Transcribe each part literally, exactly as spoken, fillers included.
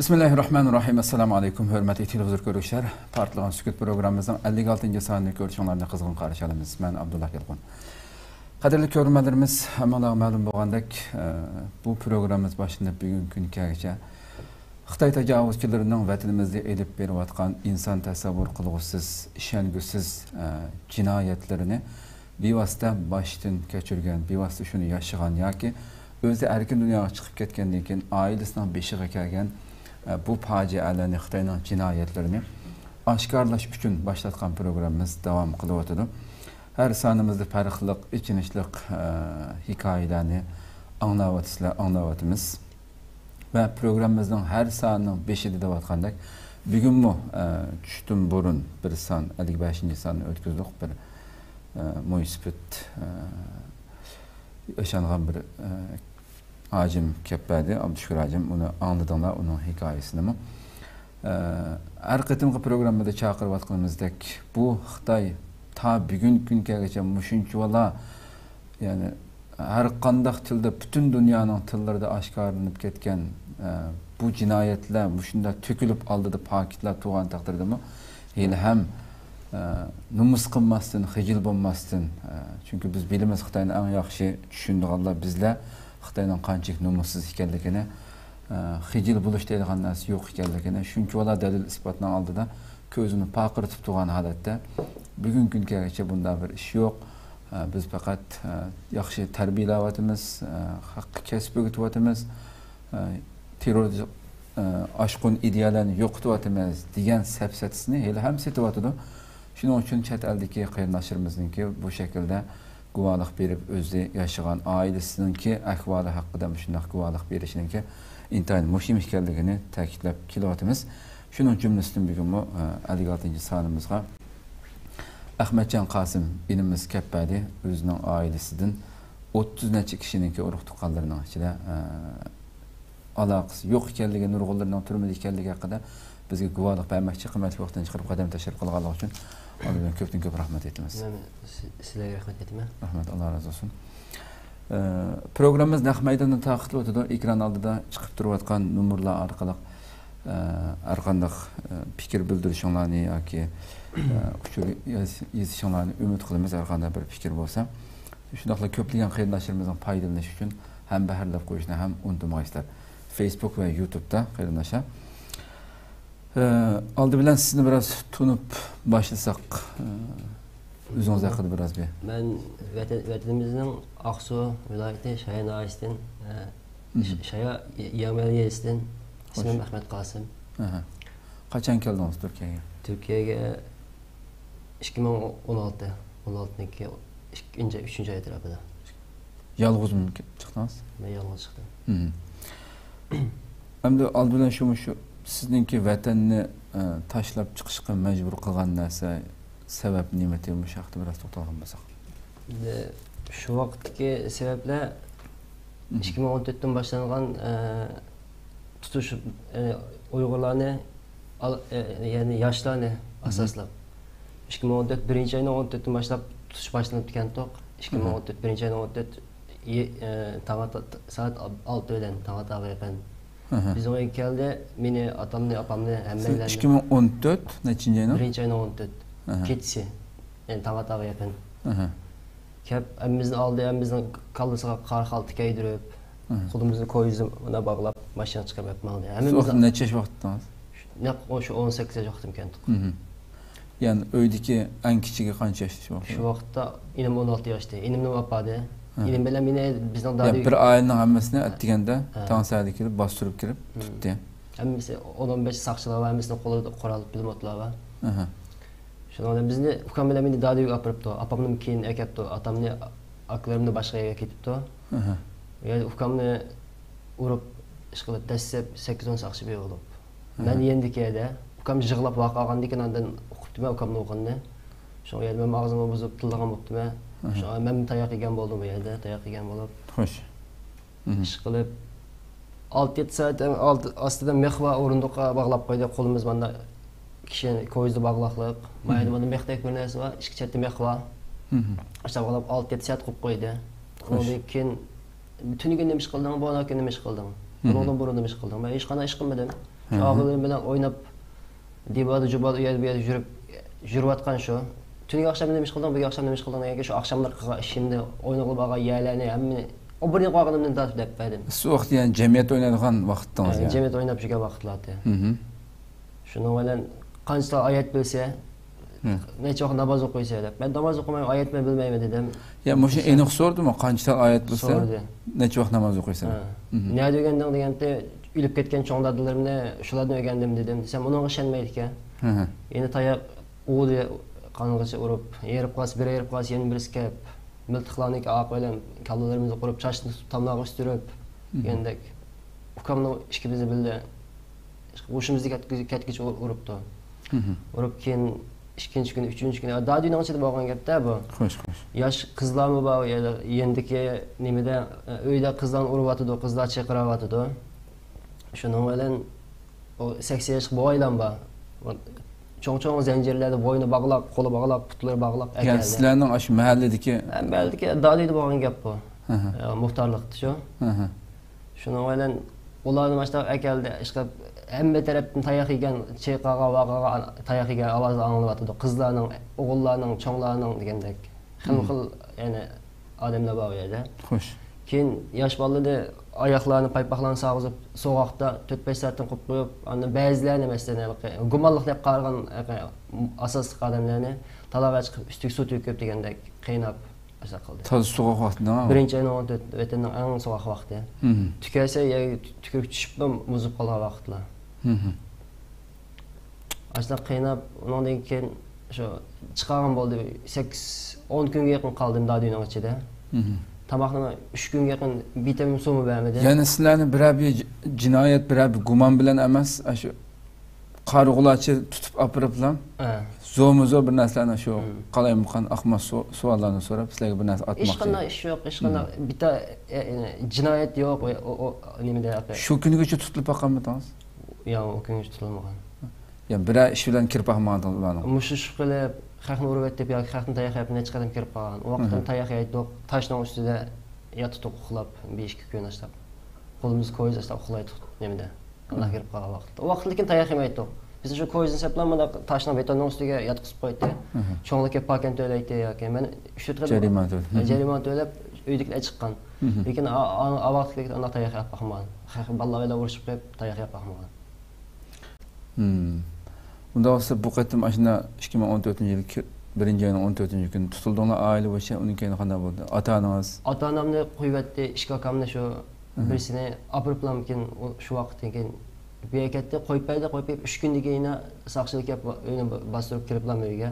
بىسمىللاھىررەھمانىررەھىم. ئەسسالامۇ ئەلەيكۇم، ھۆرمەتلىك تېلېۋىزور كۆرگۈچىلەر. پارتلىغان سۈكۈت پروگراممىمىزنىڭ ئەللىك ئالتىنچى سانىنى كۆرۈشۈڭلارنى قىزغىن قارشى ئالىمىز. مەن ئابدۇللا يالقۇن. قەدىرلىك كۆرۈرمەنلىرىمىز، ھەممىڭلارغا مەلۇم بولغاندەك، ئە، بۇ پروگراممىمىز باشلىنىپ بۈگۈنكى كۈنگىچە خىتاي تاجاۋۇزچىلىرىنىڭ ۋەتىنىمىزدە ئېلىپ بېرىۋاتقان ئىنسان تەسەۋۋۇر قىلغۇسىز، ئىشەنگۈسىز، ئە، جىنايەتلىرىنى بىۋاسىتە باشتىن كەچۈرگەن، بىۋاسىتە شۇنى ياشىغان ياكى ئۆزى ئەركىن دۇنياغا چىقىپ كەتكەندىن كېيىن ئائىلىسىنىڭ بېشىغا كەلگەن، ئە، بۇ پاجىئەلەرنى، خىتاينىڭ جىنايەتلىرىنى ئاشكارىلاش ئۈچۈن باشلاتقان پروگراممىمىز داۋام قىلىۋاتىدۇ. ھەر سانىمىزدا پەرقلىق، ئېچىنىشلىق، ئە، ھېكايىلەرنى ئاڭلاۋاتىسىلەر، ئاڭلاۋاتىمىز. ۋە پروگراممىمىزنىڭ ھەر سانىنىڭ بېشىدا دەۋاتقاندەك، بۈگۈنمۇ، ئە، چۈشتىن بۇرۇن بىر سان، ئەللىك بەشىنچى ساننى ئۆتكۈزدۇق. بىر، ئە، مويسىپىت، ئە، ياشانغان بىر، ئە، ھاجىم كەپ بەردى، ئابدۇشۈكۈر ھاجىم. ئۇنى ئاڭلىدىڭلار، ئۇنىڭ ھېكايىسىنىمۇ. ئە، ھەر قېتىمقى پروگراممىدا چاقىرىۋاتقىنىمىزدەك، بۇ خىتاي تا بۈگۈنكى كۈنگىچە مۇشۇنچىۋالا، يەنى ھەر قانداق تىلدا، پۈتۈن دۇنيانىڭ تىللىرىدا ئاشكارىلىنىپ كەتكەن، ئە، بۇ جىنايەتلەر مۇشۇنداق تۆكۈلۈپ ئالدىدا پاكىتلار تۇرغان تەقدىردىمۇ، ھېلىھەم، ئە، نومۇس قىلماستىن، خىجىل بولماستىن، ئە، چۈنكى بىز بىلىمىز، خىتاينى ئەڭ ياخشى چۈشىنىدىغانلار بىزلەر، خىتاينىڭ قانچىلىك نومۇسسىز ئىكەنلىكىنى، ئە، خىجىل بولۇش دەيدىغان نەرسە يوق ئىكەنلىكىنى، شۇنچىۋالا دەلىل-ئىسپاتنىڭ ئالدىدا كۆزىنى پارقىرىتىپ تۇرغان ھالەتتە، بۈگۈنكى كۈنگىچە بۇنداق بىر ئىش يوق. ئە، بىز پەقەت، ئە، ياخشى تەربىيەلەۋاتىمىز، ئە، ھەققىي كەسىپ ئۆگىتىۋاتىمىز، ئە، تېررور، ئە، ئاشقۇن ئىدىيەلەرنى يوقىتىۋاتىمىز دېگەن سەپسەتىسىنى ھېلىھەم سېتىۋاتىدۇ. شۇنىڭ ئۈچۈن چەت ئەلدىكى قېرىنداشلىرىمىزنىڭكى بۇ شەكىلدە گۇۋاھلىق بېرىپ، ئۆزى ياشىغان ئائىلىسىنىڭكى ئەھۋالى ھەققىدە مۇشۇنداق گۇۋاھلىق بېرىشىنىڭكى ئىنتايىن مۇھىم ئىكەنلىكىنى تەكىتلەپ كېلىۋاتىمىز. شۇنىڭ جۈملىسىدىن بۈگۈنمۇ، ئە، ئەللىك ئالتىنچى سانىمىزغا ئەخمەتجان قاسىم ئىنىمىز كەپ بەردى. ئۆزىنىڭ ئائىلىسىدىن ئوتتۇز نەچچە كىشىنىڭكى ئۇرۇق تۇغقانلىرىنىڭ ئىچىدە، ئە، ئالاقىسى يوق ئىكەنلىكى، نۇرغۇنلىرىنىڭ تۈرمىدە ئىكەنلىكى ھەققىدە بىزگە گۇۋاھلىق بەرمەكچى، قىممەتلىك ۋاقتىنى چىقىرىپ قەدەم تەشرىپ قىلغانلىقى ئۈچۈن ئالدى بىلەن كۆپتىن كۆپ رەھمەت ئېيتىمىز. مەن سى-، سىلەرگە رەھمەت ئېيتىمەن. رەھمەت، ئاللا رازى بولسۇن. ئە، پروگراممىمىز نەق مەيداندا تارقىتىلىۋاتىدۇ. ئېكران ئالدىدا چىقىپ تۇرۇۋاتقان نومۇرلار ئارقىلىق، ئە، ھەر قانداق، ئە، پىكىر بىلدۈرۈشۈڭلارنى ياكى، ئە، ئۇچۇر ياز-، يېزىشىڭلارنى ئۈمىد قىلىمىز، ھەر قانداق بىر پىكىر بولسا. شۇنداقلا كۆپلىگەن قېرىنداشلىرىمىزنىڭ پايدىلىنىشى ئۈچۈن ھەمبەھىرلەپ قويۇشنى ھەم ئۇنتۇمىغايسىلەر. فېيسبۇك ۋە يۇتۇبتا قېرىنداشلار. ئە، ئالدى بىلەن سىزنى بىراز تونۇپ باشلىساق، ئە، ئۆزىڭىز ھەققىدە بىراز بىر. مەن ۋەتەن-، ۋەتىنىمىزنىڭ ئاقسۇ ۋىلايىتى شايا ناھىيەسىدىن، ئە، مم. ش-، شايا يېڭىمەيلى يېزىسىدىن. خوش. ئىسمىم ئەخمەت قاسىم. ئەھە. قاچان كەلدىڭىز تۈركىيەگە؟ تۈركىيەگە ئىككى مىڭ ئون ئالتە، ئون ئالتىنىڭكى ئىككىنچى، ئۈچىنچى ئاي ئەتراپىدا. يالغۇزمۇ چىقتىڭىز؟ مەن يالغۇز چىقتىم. مم. ئەمدى ئالدى بىلەن شۇ، شۇ سىزنىڭكى ۋەتەننى، ئە، تاشلاپ چىقىشقا مەجبۇر قىلغان نەرسە، سەۋەب نېمىتى؟ مۇشۇ ھەقتە بىراز توختالغان بولساق. ئە، شۇ ۋاقىتتىكى سەۋەبلەر مم. ئىككى مىڭ ئون تۆتتىن باشلانغان، ئە، تۇتۇش، ئە، ئۇيغۇرلارنى، ئال-، ئە، يەنى ياشلارنى مم. ئاساسلىق. ئىككى مىڭ ئون تۆت بىرىنچى ئاينىڭ ئون تۆتىدىن باشلاپ تۇتۇش باشلىنىپتىكەنتۇق. ئىككى مىڭ ئون تۆت بىرىنچى ئاينىڭ ئون تۆت، يە-، ئە، تاڭ ئاتا-، سائەت ئالتە بىلەن تاڭ ئاتارغا يېقىن. ئەھە. بىزنىڭ ئۆيگە كەلدى. مېنى، ئاتامنى، ئاپامنى، سىز ھەممەيلەننى. ئىككى مىڭ ئون تۆت نەچچىنچى ئاينىڭ؟ بىرىنچى ئاينىڭ ئون تۆت. ئەھە. كېچىسى. يەنى تاڭ ئاتارغا يېقىن. ئەھە. كەپ، ھەممىمىزنى ئالدى، ھەممىمىزنىڭ كاللىسىغا قارا خالتا كىيدۈرۈپ، ئەھە. قولىمىزنى كويزا مانا باغلاپ، ماشىنىغا چىقىرىپ ئەپ ماڭدى. سىز ھەممىمىز ۋاقىتتا نەچچە ياش ۋاقىتتىڭىز؟ نەق، ئو-، شۇ ئون سەككىز ياش ۋاقتىم كەنتۇق. مم. يەنى ئۆيدىكى ئەڭ كىچىكى قانچە ياشتا شۇ ۋاقىتتا؟ شۇ ۋاقىتتا ئىنىم ئون ئالتە ياشتا. ئىنىمنى ئاپاردى. ھە. ئىنىم بىلەن مېنى بىزنىڭ يا، دادى بىر ئائىلىنىڭ ھەممىسىنى ھە. ئەتىگەندە ھە. تاڭ سەھەردە كېلىپ باستۇرۇپ كىرىپ ھىم. تۇتتى. ھەممىسى ئون ئون بەش ساقچىلار بار، ھەممىسىنىڭ قولىدا قورال، پىلىموتلار بار. ئەھە. شۇنىڭ بىلەن بىزنى، ئۇكام بىلەن مېنى دادۈيگە ئاپىرىپتۇ. ئاپامنى كېيىن ئەكەپتۇ. ئاتامنى، ئاكىلىرىمنى باشقا يەرگە كېتىپتۇ. ئەھە. ئۇ يەردە ئۇكامنى ئۇرۇپ، ئىشقىلىپ دەسسەپ سەككىز ئون ساقچى بىر بولۇپ. مەن ئەھە. يېنىدىكى يەردە ئۇكام يىغلاپ ۋارقىراغاندىكىن ئاندىن ئۇقۇپتىمەن ئۇكامنىڭ ئۇرغىنىنى. شۇڭا يەنە مەن ئاغزىمنى بۇزۇپ تىللىغان بوپتىمەن. ئەھە. شۇڭا مەن تاياق يېگەن بولدۇم ئۇ يەردە، تاياق يېگەن بولۇپ. خوش. ئىشقىلىپ، ئالتە يەتتە سائەت ئالدى، ئاستىدا مىخ بار، ئورۇندۇققا باغلاپ قويدى. قولىمىز مانا كىشەن كويزدا باغلاقلىق. ما يەردە مانا مىختەك بىر نەرسە بار، ئىككى چەتتە مىخ بار. ئاشۇنداق باغلاپ ئالتە يەتتە سائەت قويۇپ قويدى. خوش. ئۇنىڭدىن كېيىن تۈنۈگۈن نېمە ئىش قىلدىڭ، بۇ كۈنى نېمە ئىش قىلدىڭ؟ بۇنىڭدىن بۇرۇن نېمە ئىش قىلدىڭ؟ مەن ھېچقانداق ئىش قىلمىدىم. شۇ ئاغىنىلىرىم بىلەن ئويناپ، دىبادا، جۇبادا، ئۇ يەردە، بۇ يەردە يۈرۈپ، يۈرۈۋاتقان شۇ. تۈنۈگۈن ئاخشام نېمە ئىش قىلدىڭ، بۈگۈن ئاخشام نېمە ئىش قىلدىڭ دېگەن شۇ ئاخشاملار قىلغان ئىشىمنى، ئوينىغىلى بارغان يەرلەرنى ھەممىنى ئوبورنىي قويغىنىمدىن تارتىپ دەپ بەردىم. سۇ ۋاقىت، يەنى جەمئىيەت ئوينايدىغان ۋاقتىڭىز، ھە، يەنى. جەمئىيەت ئويناپ يۈرگەن ۋاقىتلار ئىدى. مھم. شۇنىڭ بىلەن قانچە تال ئايەت بىلسە، ھە، نەچچە ۋاقىت ناماز ئوقۇيسەن دەپ. مەن ناماز ئوقۇمايمەن، ئايەت بىلمەيمەن دېدىم. يا، مۇشۇ دېسە، ئېنىق سورىدىمۇ؟ قانچە تال ئايەت بىلسە، سورىدى. نەچچە ۋاقىت ناماز ئوقۇيسەن؟ ھە. مھم. نەدە ئۆگەندىڭ دېگەنتى، ئۆلۈپ كەتكەن چوڭ دادىلىرىمنى، شۇلاردىن ئۆگەندىم دېدىم. دېسەم، ئۇنىڭغا ئىشەنمەيدىكەن. ھە، ھە. يەنە تاياق ئۇۋىدى قانغىچە ئۇرۇپ، ھېرىپ قالسا، بىرى ھېرىپ قالسا، يەنە بىرسى كەپ، مىلتىقلارنىڭكى ئاقى بىلەن كاللىلىرىمىزنى ئۇرۇپ، چاچنى تۇتۇپ، تاملارغا ئۈستۈرۈپ، مھم، دېگەندەك. ئۇكامنى ئىككىمىزنى بىللە ھوشىمىزنى كەتكۈزگۈچە ئۇرۇپتۇ. مھم. ئۇرۇپ، كېيىن ئىككىنچى كۈنى، ئۈچىنچى كۈنى، دادۈينىڭ ئىچىدە بولغان گەپتە بۇ. خوش، خوش. ياش قىزلارمۇ بار، يا-، يېنىدىكى نېمىدە، ئۆيدە قىزلارنى ئۇرۇۋاتىدۇ، قىزلار چىرقىراۋاتىدۇ. شۇنىڭ بىلەن ئۇ سەكسەن ياشلىق بوۋايلام بار. چوڭ-چوڭ زەنجىرلەردە بوينى باغلاق، قولى باغلاق، پۇتلىرى باغلاق يەنى ئەكەلدى. سىلەرنىڭ ئاشۇ مەھەللىدىكى، ھە، مەھەللىدىكى دادۈيدە بولغان گەپ بۇ. ھە، ھە. ئە، مۇختارلىقتا شۇ. ھە، ھە. شۇنىڭ بىلەن ئۇلارنى ماشۇنداق ئەكەلدى، ئىشقىلىپ ھەممە تەرەپتىن تاياق يېگەن، چېيىقىغان، ۋاقىغان تاياق يېگەن ئاۋاز ئاڭلىنىۋاتىدۇ. قىزلارنىڭ، ئوغۇللارنىڭ، چوڭلارنىڭ دېگەندەك. خىلمۇ خىل، يەنى ئادەملەر بار ئۇ يەردە. خوش. كېيىن ياش بالىلىرى ئاياقلارنى، پايپاقلارنى سالغۇزۇپ، سوغۇقتا تۆت-بەش سائەتتىن قويۇپ قويۇپ، ئاندىن بەزىلەرنى، مەسىلەن، ھېلىقى گۇمانلىق دەپ قارىغان، ھېلىقى ئاساسلىق ئادەملەرنى تالاغا چىقىپ، ئۈستىگە سۇ تۆكۈپ دېگەندەك قىيناپ، ئاشۇنداق قىلدى. تازا سوغۇق ۋاقتىدا. بىرىنچى ئاينىڭ ئون تۆتى، ۋەتەننىڭ ئەڭ سوغۇق ۋاقتى. مھم. تۈكەلسە يەرگە تۈكۈرۈك چۈشۈپلا مۇز بولۇپ قالغان ۋاقىتلار. مھم. ئاشۇنداق قىيناپ، ئۇنىڭدىن كېيىن شۇ چىقارغان بولدى. سەككىز، ئون كۈنگە يېقىن قالدىم دادۈينىڭ ئىچىدە. مھم. تاماقنى ئۈچ كۈنگە يېقىن بىر تەم سۇمۇ بەرمىدى. يەنى سىلەرنى بىرەر بىر ج-، جىنايەت، بىرەر بىر گۇمان بىلەن ئەمەس، ئاشۇ قارىغۇلارچە تۇتۇپ ئاپىرىپلا، ھە، زورمۇ زور بىر نەرسىلەرنى شۇ، مم، قالايمىقان ئاقماس سو-، سوئاللارنى سوراپ، سىلەرگە بىر نەرسە ئاتماقچى. ھېچقانداق ئىش يوق، ھېچقانداق، مم، بىتا-، ئە، ئە، جىنايەت يوق، ئۇ، ئۇ، ئۇ نېمىدە. شۇ كۈنگىچە تۇتۇلۇپ باققانمىدىڭىز؟ ياق، ئۇ كۈنگىچە تۇتۇلمىغان. يا بىرەر ئىش بىلەن كىرىپ باقمىدىڭىز ئۇلارنىڭ؟ مۇشۇ ئىش قىلىپ، خەقنى ئۇرۇۋەتتى ياكى خەقتىن تاياق يەپ نەچچە قېتىم كىرىپ قالغان. ئۇ ۋاقىتتا، مھم، تاياق يەيتتۇق، تاشنىڭ ئۈستىدە ياتتۇق ئۇخلاپ، بىر ئىككى كۈن ئاشتاق. قولىمىزدا كويزا ئاشتاق ئۇخلايتتۇق نېمىدە. ئاللا، مھم، كىرىپ قالغان ۋاقىتتا. ئۇ ۋاقىتتا لېكىن تاياق يېمەيتتۇق. بىز شۇ كويزىنى سەپلا مانا تاشنىڭ بېتوننىڭ ئۈستىگە ياتقۇزۇپ قويدى. مھم. چوڭلار كېلىپ پاكەنت تۆلەيتتى ياكى مەن ئۈچ تۆت قېتىم، جەرىمانە تۆلەپ. مھم. جەرىمانە تۆلەپ ئۆيدىكىلەر چىققان. مھم. لېكىن ئا-، ئا-، ئا ۋاقىتتا ئانداق تاياق يەپ باقمىغان. خە-، بالىلار بىلەن ئۇرۇشۇپ قېلىپ تاياق يەپ باقمىغان. مم. ئۇنداق بولسا، بۇ قېتىم ئاشۇنداق ئىككى مىڭ ئون تۆتىنچى يىل كى-، بىرىنچى ئاينىڭ ئون تۆتىنچى كۈنى تۇتۇلدۇڭلار ئائىلە بويىچە، ئۇنىڭ كېيىن قانداق بولدى؟ ئاتا-ئانىڭىز؟ ئاتا-ئانامنى قويۇۋەتتى، ئىككى ئاكامنى شۇ، مم، بىرسىنى ئاپىرىپلامكىن، ئۇ شۇ ۋاقىتتىن كېيىن بۇ يەرگە كەتتى، قويۇپ بەردى، قويۇپ بېرىپ ئۈچ كۈندىن كېيىن ساقچىلار كەپ ئۆينى باستۇرۇپ كىرىپلام ئۆيگە.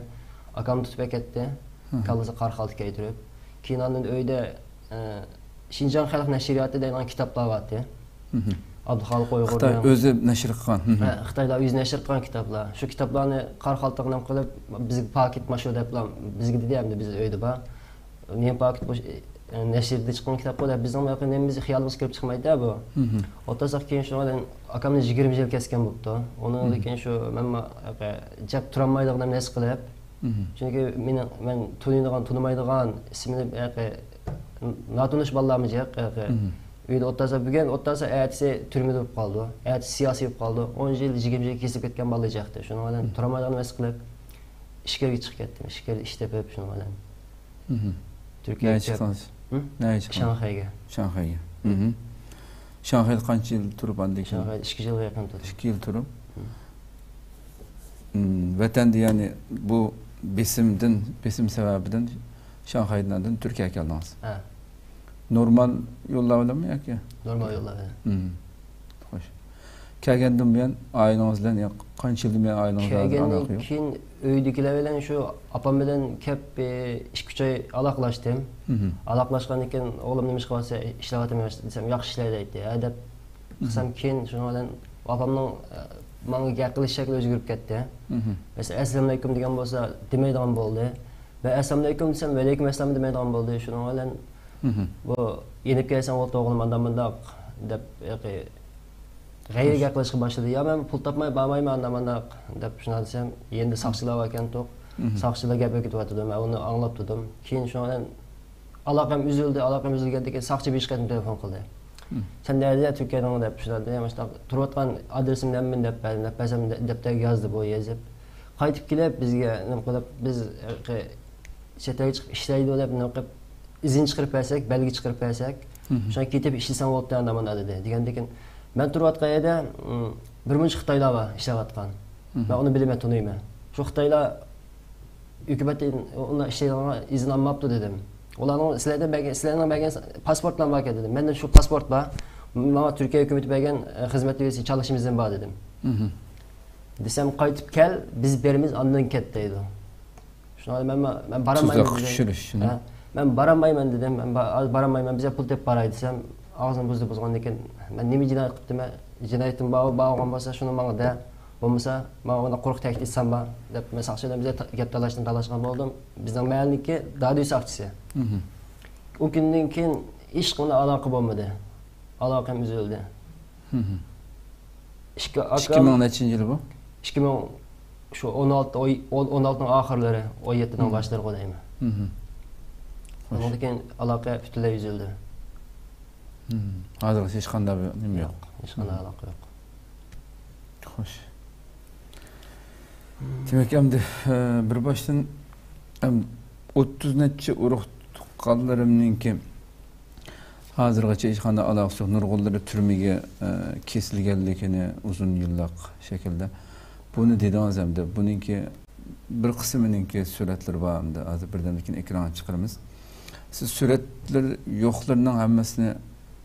ئاكامنى تۇتۇپ ئەكەتتى، مم، كاللىسىغا قارا خالتا كىيدۈرۈپ. كېيىن ئاندىن ئۆيدە، ئە، شىنجاڭ خەلق نەشرىياتى دەيدىغان كىتابلار بارتى. مم. ئابدۇخالىق ئۇيغۇرنىڭ. خىتاي ئۆزى نەشر قىلغان. مم. ھە، خىتايلار ئۆزى نەشر قىلغان كىتابلار. شۇ كىتابلارنى قارا خالتىغا نېمە قىلىپ، بىزگە پاكىت ماشۇ دەپلا، بىزگە دېدى، ئەمدى بىز ئۆيدە بار. نېمە پاكىت بۇ، ئە، نەشردە چىققان كىتابقۇ دەپ، بىزنىڭ بۇ ياقى نېمىمىز خىيالىمىزغا كىرىپ چىقمايدۇ بۇ. مم. ئولتۇرساق كېيىن شۇنىڭ بىلەن ئاكامنى يىگىرمە يىل كەسكەن بوپتۇ. ئۇنىڭدىن، مم، كېيىن شۇ مەنمۇ، ئە، جىق تۇرالمايدىغىنىمنى ھېس قىلىپ، مم، چۈنكى مېنىڭ، مەن تونۇيدىغان، تونۇمايدىغان، ئىسمىنى، ئە، ناتونۇش بالىلارمۇ جىق، ئە، مم، ئۆيدە ئولتۇرسا، بۈگۈن ئولتۇرسا، ئەتىسى تۈرمىدە بولۇپ قالىدۇ، ئەتىسى سىياسىي بولۇپ قالىدۇ. ئون يىل، يىگىرمە يىل كېسىپ كەتكەن بالىلار جىقتى. شۇنىڭ بىلەن، مم، تۇرالمايدىغىنىمنى ھېس قىلىپ، ئىچكىرىگە چىقىپ كەتتىم. ئىچكىرىدە ئىش تېپىپ، شۇنىڭ بىلەن. مم. تۈركىيەگە نەگە چىقتىڭىز؟ ھە؟ نەگە چىقتىڭىز؟ شاڭخەيگە. شاڭخەيگە. مم. شاڭخەيدە قانچە يىل تۇرۇپ ئاندىن كېيىن؟ شاڭخەيدە ئىككى يىلغا يېقىن تۇردۇم. ئىككى يىل تۇرۇپ. مم. مم، ۋەتەندە، يەنى بۇ بېسىمدىن، بېسىم سەۋەبىدىن شاڭخەيدىن ئاندىن تۈركىيەگە كەلدىڭىز. ھە. نورمال يوللار بىلەنمۇ ياكى؟ نورمال يوللار بىلەن. مم. خوش. كەلگەندىن بۇيان ئائىلىڭىز بىلەن، يا، قانچە يىلدىن بۇيان ئائىلىڭىز بىلەن ئالاقە يوق؟ كەلگەندىن كېيىن ئۆيدىكىلەر بىلەن شۇ ئاپام بىلەن كەپ، ئى، ئىككى ئۈچ ئاي ئالاقىلاشتىم. مم. ئالاقىلاشقاندىن كېيىن، «ئوغلۇم نېمە ئىش قىلىۋاتىسەن، ئىشلەۋاتىمەن» دېسەم، «ياخشى ئىشلەيدۇ» دەيتتى. ھە دەپ، مم، قىلسام، كېيىن شۇنىڭ بىلەن ئاپامنىڭ، ئە، ماڭا گەپ قىلىش شەكلى ئۆزگىرىپ كەتتى. مم. مەسىلەن، «ئەسسالامۇئەلەيكۇم» دېگەن بولسا دېمەيدىغان بولدى. مەن «ئەسسالامۇئەلەيكۇم» دېسەم، «ۋەئەلەيكۇم ئەسسالام» دېمەيدىغان بولدى. شۇنىڭ بىلەن، مم، بۇ «يېنىپ كەلسەڭ بولدى ئوغلۇم، ئانداق مۇنداق» دەپ، ھېلىقى غەيرىي گەپ قىلىشقا باشلىدى. «يا، مەن پۇل تاپماي بارمايمەن، ئانداق مۇنداق» دەپ شۇنداق دېسەم، يېنىدا ساقچىلار باركەنتۇق. مم. ساقچىلار گەپ ئەكېتىۋاتىدۇ، مەن ئۇنى ئاڭلاپ تۇردۇم. كېيىن شۇنىڭ بىلەن ئالاقەم ئۈزۈلدى، ئالاقەم ئۈزۈلگەندىن كېيىن ساقچى بىر قېتىم تېلېفون قىلدى. سەن نەدە تۈركىيەدىڭ دەپ شۇنداق دېدى. مۇشۇنداق تۇرۇۋاتقان ئادرېسىمنى ھەممىنى دەپ بەردىم، دەپ بەرسەم دەپتەرگە يازدى بۇ يېزىپ. قايتىپ كېلىپ بىزگە نېمە قىلىپ، بىز ھېلىقى چەت ئەلگە چىقىپ ئىشلەيدۇ دەپ نېمە قىلىپ ئىزىن چىقىرىپ بەرسەك، بەلگە چىقىرىپ بەرسەك، شۇڭا كېتىپ ئىشلىسەڭ بولۇپتۇ ئەمدى مانا دېدى. دېگەندىكىن مەن تۇرۇۋاتقان يەردە، م، بىر مۇنچە خىتايلار بار ئىشلەۋاتقان. مەن ئۇنى بىلىمەن، تونۇيمەن. شۇ خىتايلار ھۆكۈمەت ئۇلار ئىشلەيدىغانغا ئىزىن ئالماپتۇ دېدىم. ئۇلارنىڭ سىلەردە بەرگەن، سىلەرنىڭ بەرگەن پاسپورتلار باركەن دېدىم. مەندە شۇ پاسپورت بار. ماڭا تۈركىيە ھۆكۈمىتى بەرگەن، ئە، خىزمەت ۋىزىسى، چالىشىم ئىزنىم بار دېدىم. دېسەم، قايتىپ كەل، بىز بېرىمىز، ئاندىن كەت دەيدۇ. شۇڭا مەن، مەن بارالمايمەن تۇزاققا دېدىم. چۈشۈرۈش، ھە؟ مەن بارالمايمەن دېدىم. مەن با-، بارالمايمەن، بىزگە پۇل تېپىپ باراي دېسەم، ئاغزىنى بۇزدى، بۇزغاندىن كېيىن، مەن نېمە جىنايەت قىپتىمەن؟ جىنايىتىم بار، بار بولغان بولسا شۇنى ماڭا دە. بولمىسا ماڭا ئۇنداق قۇرۇق تەھدىت ئېيتسام بار دەپ، مەن ساقچى بىلەن بىزگە گەپ تالاشتىن تالاشقان بولدۇم. بىزنىڭ مەھەللىدىكى دادۈيسى ساقچىسى. ئۇ كۈندىن كېيىن ھېچقانداق ئالاقە بولمىدى. ئالاقەم ئۈزۈلدى. ئىككى ئىككى مىڭ نەچچىنچى يىلى بۇ؟ ئىككى مىڭ، شۇ ئون ئالتە، ئون، ئون ئالتىنىڭ ئاخىرلىرى، ئون يەتتىنىڭ باشلىرىغۇ دەيمەن. ئۇنىڭدىن كېيىن ئالاقە پۈتۈنلەي ئۈزۈلدى. ھازىرغىچە ھېچقانداق بىر نېمە يوق. يوق، ھېچقانداق ئالاقە يوق. خوش. دېمەك، ئەمدى، ئە، بىر باشتىن، ئەم، ئوتتۇز نەچچە ئۇرۇق تۇغقانلىرىمنىڭكى ھازىرغىچە ھېچقانداق ئالاقىسى يوق. نۇرغۇنلىرى تۈرمىگە، ئە، كېسىلگەنلىكىنى ئۇزۇن يىللىق شەكىلدە. بۇنى دېدىڭىز ئەمدى. بۇنىڭكى بىر قىسمىنىڭكى سۈرەتلىرى بار ئەمدى. ھازىر بىردەمدىن كېيىن ئېكرانغا چىقىرىمىز. سىز سۈرەتلىرى يوقلىرىنىڭ ھەممىسىنى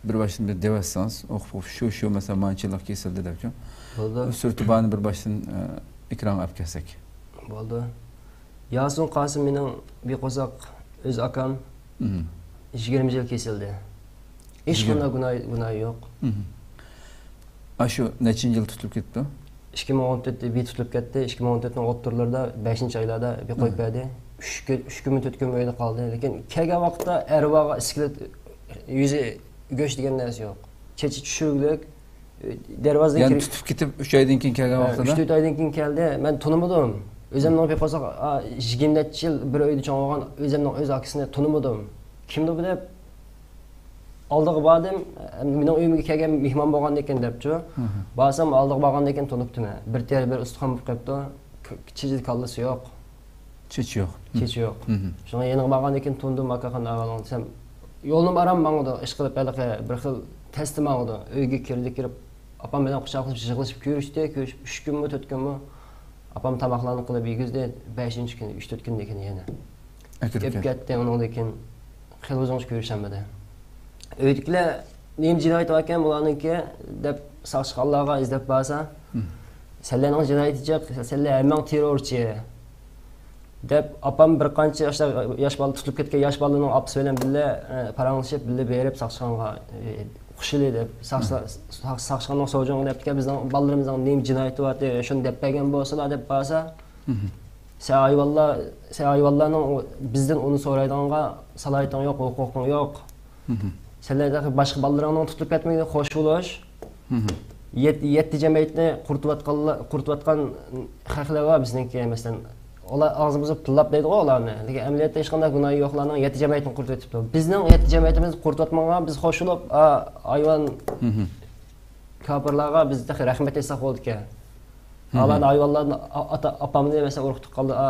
بىر باشتىن بىر دەۋەتسىڭىز، ئوقۇپ، ئوقۇپ، شۇ، شۇ، مەسىلەن، مانچىلىق كېسىلدى دەپچۇ. بولدى. سۈرىتى بارنى بىر باشتىن، ئە، ئېكرانغا ئەپ كەلسەك. بولدى. ياسىن قاسىم مېنىڭ بىر قورساق ئۆز ئاكام. يىگىرمە يىل كېسىلدى. ھېچقانداق گۇناھى، گۇناھى يوق. ئاشۇ نەچچىنچى يىل تۇتۇلۇپ كېتىپتۇ؟ ئىككى مىڭ ئون تۆتتە بىر تۇتۇلۇپ كەتتى. ئىككى مىڭ ئون تۆتنىڭ ئوتتۇرىلىرىدا بەشىنچى ئايلاردا بىر قويۇپ بەردى. ئۈچ كۈن، ئۈچ كۈنمۇ، تۆت كۈنمۇ ئۆيدە قالدى. لېكىن كەلگەن ۋاقىتتا ئەرۋاغا ئىسكىلەت، يۈزى، گۆش دېگەن نەرسە يوق. چېچى چۈشۈرۈكلۈك، دەرۋازىدىن يەنى كىرىپ تۇتۇپ كېتىپ، ئۈچ ئايدىن كېيىن كەلگەن ھە، ۋاقتىدا؟ ئۈچ تۆت ئايدىن كېيىن كەلدى. مەن تونۇمىدىم. ئۆزۈمنىڭ بىر قورساق، ئا، يىگىرمە نەچچە يىل بىر ئۆيدە چوڭ بولغان ئۆزۈمنىڭ ئۆز ئاكىسىنى تونۇمىدىم. كىمدۇ بۇ دەپ ئالدىغا باردىم. مېنىڭ ئۆيۈمگە كەلگەن مېھمان بولغاندىكىن دەپچۇ. بارسام ئالدىغا بارغاندىكىن تونۇپتىمەن. بىر تېرە، بىر ئۇستىخان بولۇپ قېپتۇ. چېچى، كاللىسى يوق. چېچى يوق. چېچى يوق. شۇڭا يېنىغا بارغاندىن كېيىن تونۇدۇم، ئاكاخان ئاغىنىڭ دېسەم، يولنىمۇ ئاران ماڭىدۇ، ئىشقىلىپ ھېلىقى بىر خىل تەستە ماڭىدۇ. ئۆيگە كىردى، كىرىپ ئاپام بىلەن قۇچاقلىشىپ، يىغلىشىپ كۆرۈشتى، كۆرۈشۈپ ئۈچ كۈنمۇ، تۆت كۈنمۇ ئاپام تاماقلارنى قىلىپ يېگۈزدى. بەشىنچى كۈنى، ئۈچ، تۆت كۈندىن كېيىن يەنە ئەكىرىپ ئۆلۈپ كەتتى. ئۇنىڭدىن كېيىن خېلى ئۇزۇنغىچە كۆرۈشەلمىدى. ئۆيدىكىلەر نېمە جىنايىتى باركەن بۇلارنىڭكى دەپ ساقچىخانىلارغا ئىزدەپ بارسا، سەنلەرنىڭ جىنايىتى جىق، سەنلەر ھەممىڭ تېررورچى دەپ، ئاپام بىر قانچە ياشلار، ياش بالا، تۇتۇلۇپ كەتكەن ياش بالىنىڭ ئاپىسى بىلەن بىللە، ئە، پاراڭلىشىپ، بىللە بېرىپ ساقچىخانىغا، ئە، قوشۇلدى دەپ، ساقچى-، ساق-، ساقچىخانىنىڭ سوجۇڭى دەپتىكەن، بىزنىڭ بالىلىرىمىزنىڭ نېمە جىنايىتى بارتى، شۇنى دەپ بەرگەن بولسىلا دەپ بارسا، سەن ھايۋانلار، سەن ھايۋانلارنىڭ ئۇ، بىزدىن ئۇنى سورايدىغانغا سالاھىيىتىڭ يوق، ھوقۇقۇڭ يوق. سەنلەر باشقا بالىلىرىڭنىڭ تۇتۇپ كەتمىگىنى خوش بولۇش. يەت-، يەتتە جەمئىيەتنى قۇرۇتۇۋاتقانلا-، قۇرۇتۇۋاتقان خەقلەر بار بىزنىڭكى، مەسىلەن، ئۇلار ئاغزى بۇزۇپ تىللاپ دەيدىغۇ ئۇلارنى. لېكىن ئەمەلىيەتتە ھېچقانداق گۇناھى يوقلارنىڭ يەتتە جەمئىيەتنى قۇرۇتۇۋېتىپتۇ. بىزنىڭ يەتتە جەمئىيىتىمىزنى قۇرۇتۇۋاتمىغان بىز خوش بولۇپ، ئا، ھايۋان كاپىرلارغا بىز تېخى رەھمەت ئېيتساق بولىدىكەن. ئاۋۇلارنى ھايۋانلارنى، ئا-، ئاتا، ئاپامنى مەسىلەن ئۇرۇق تۇغقانلار، ئا،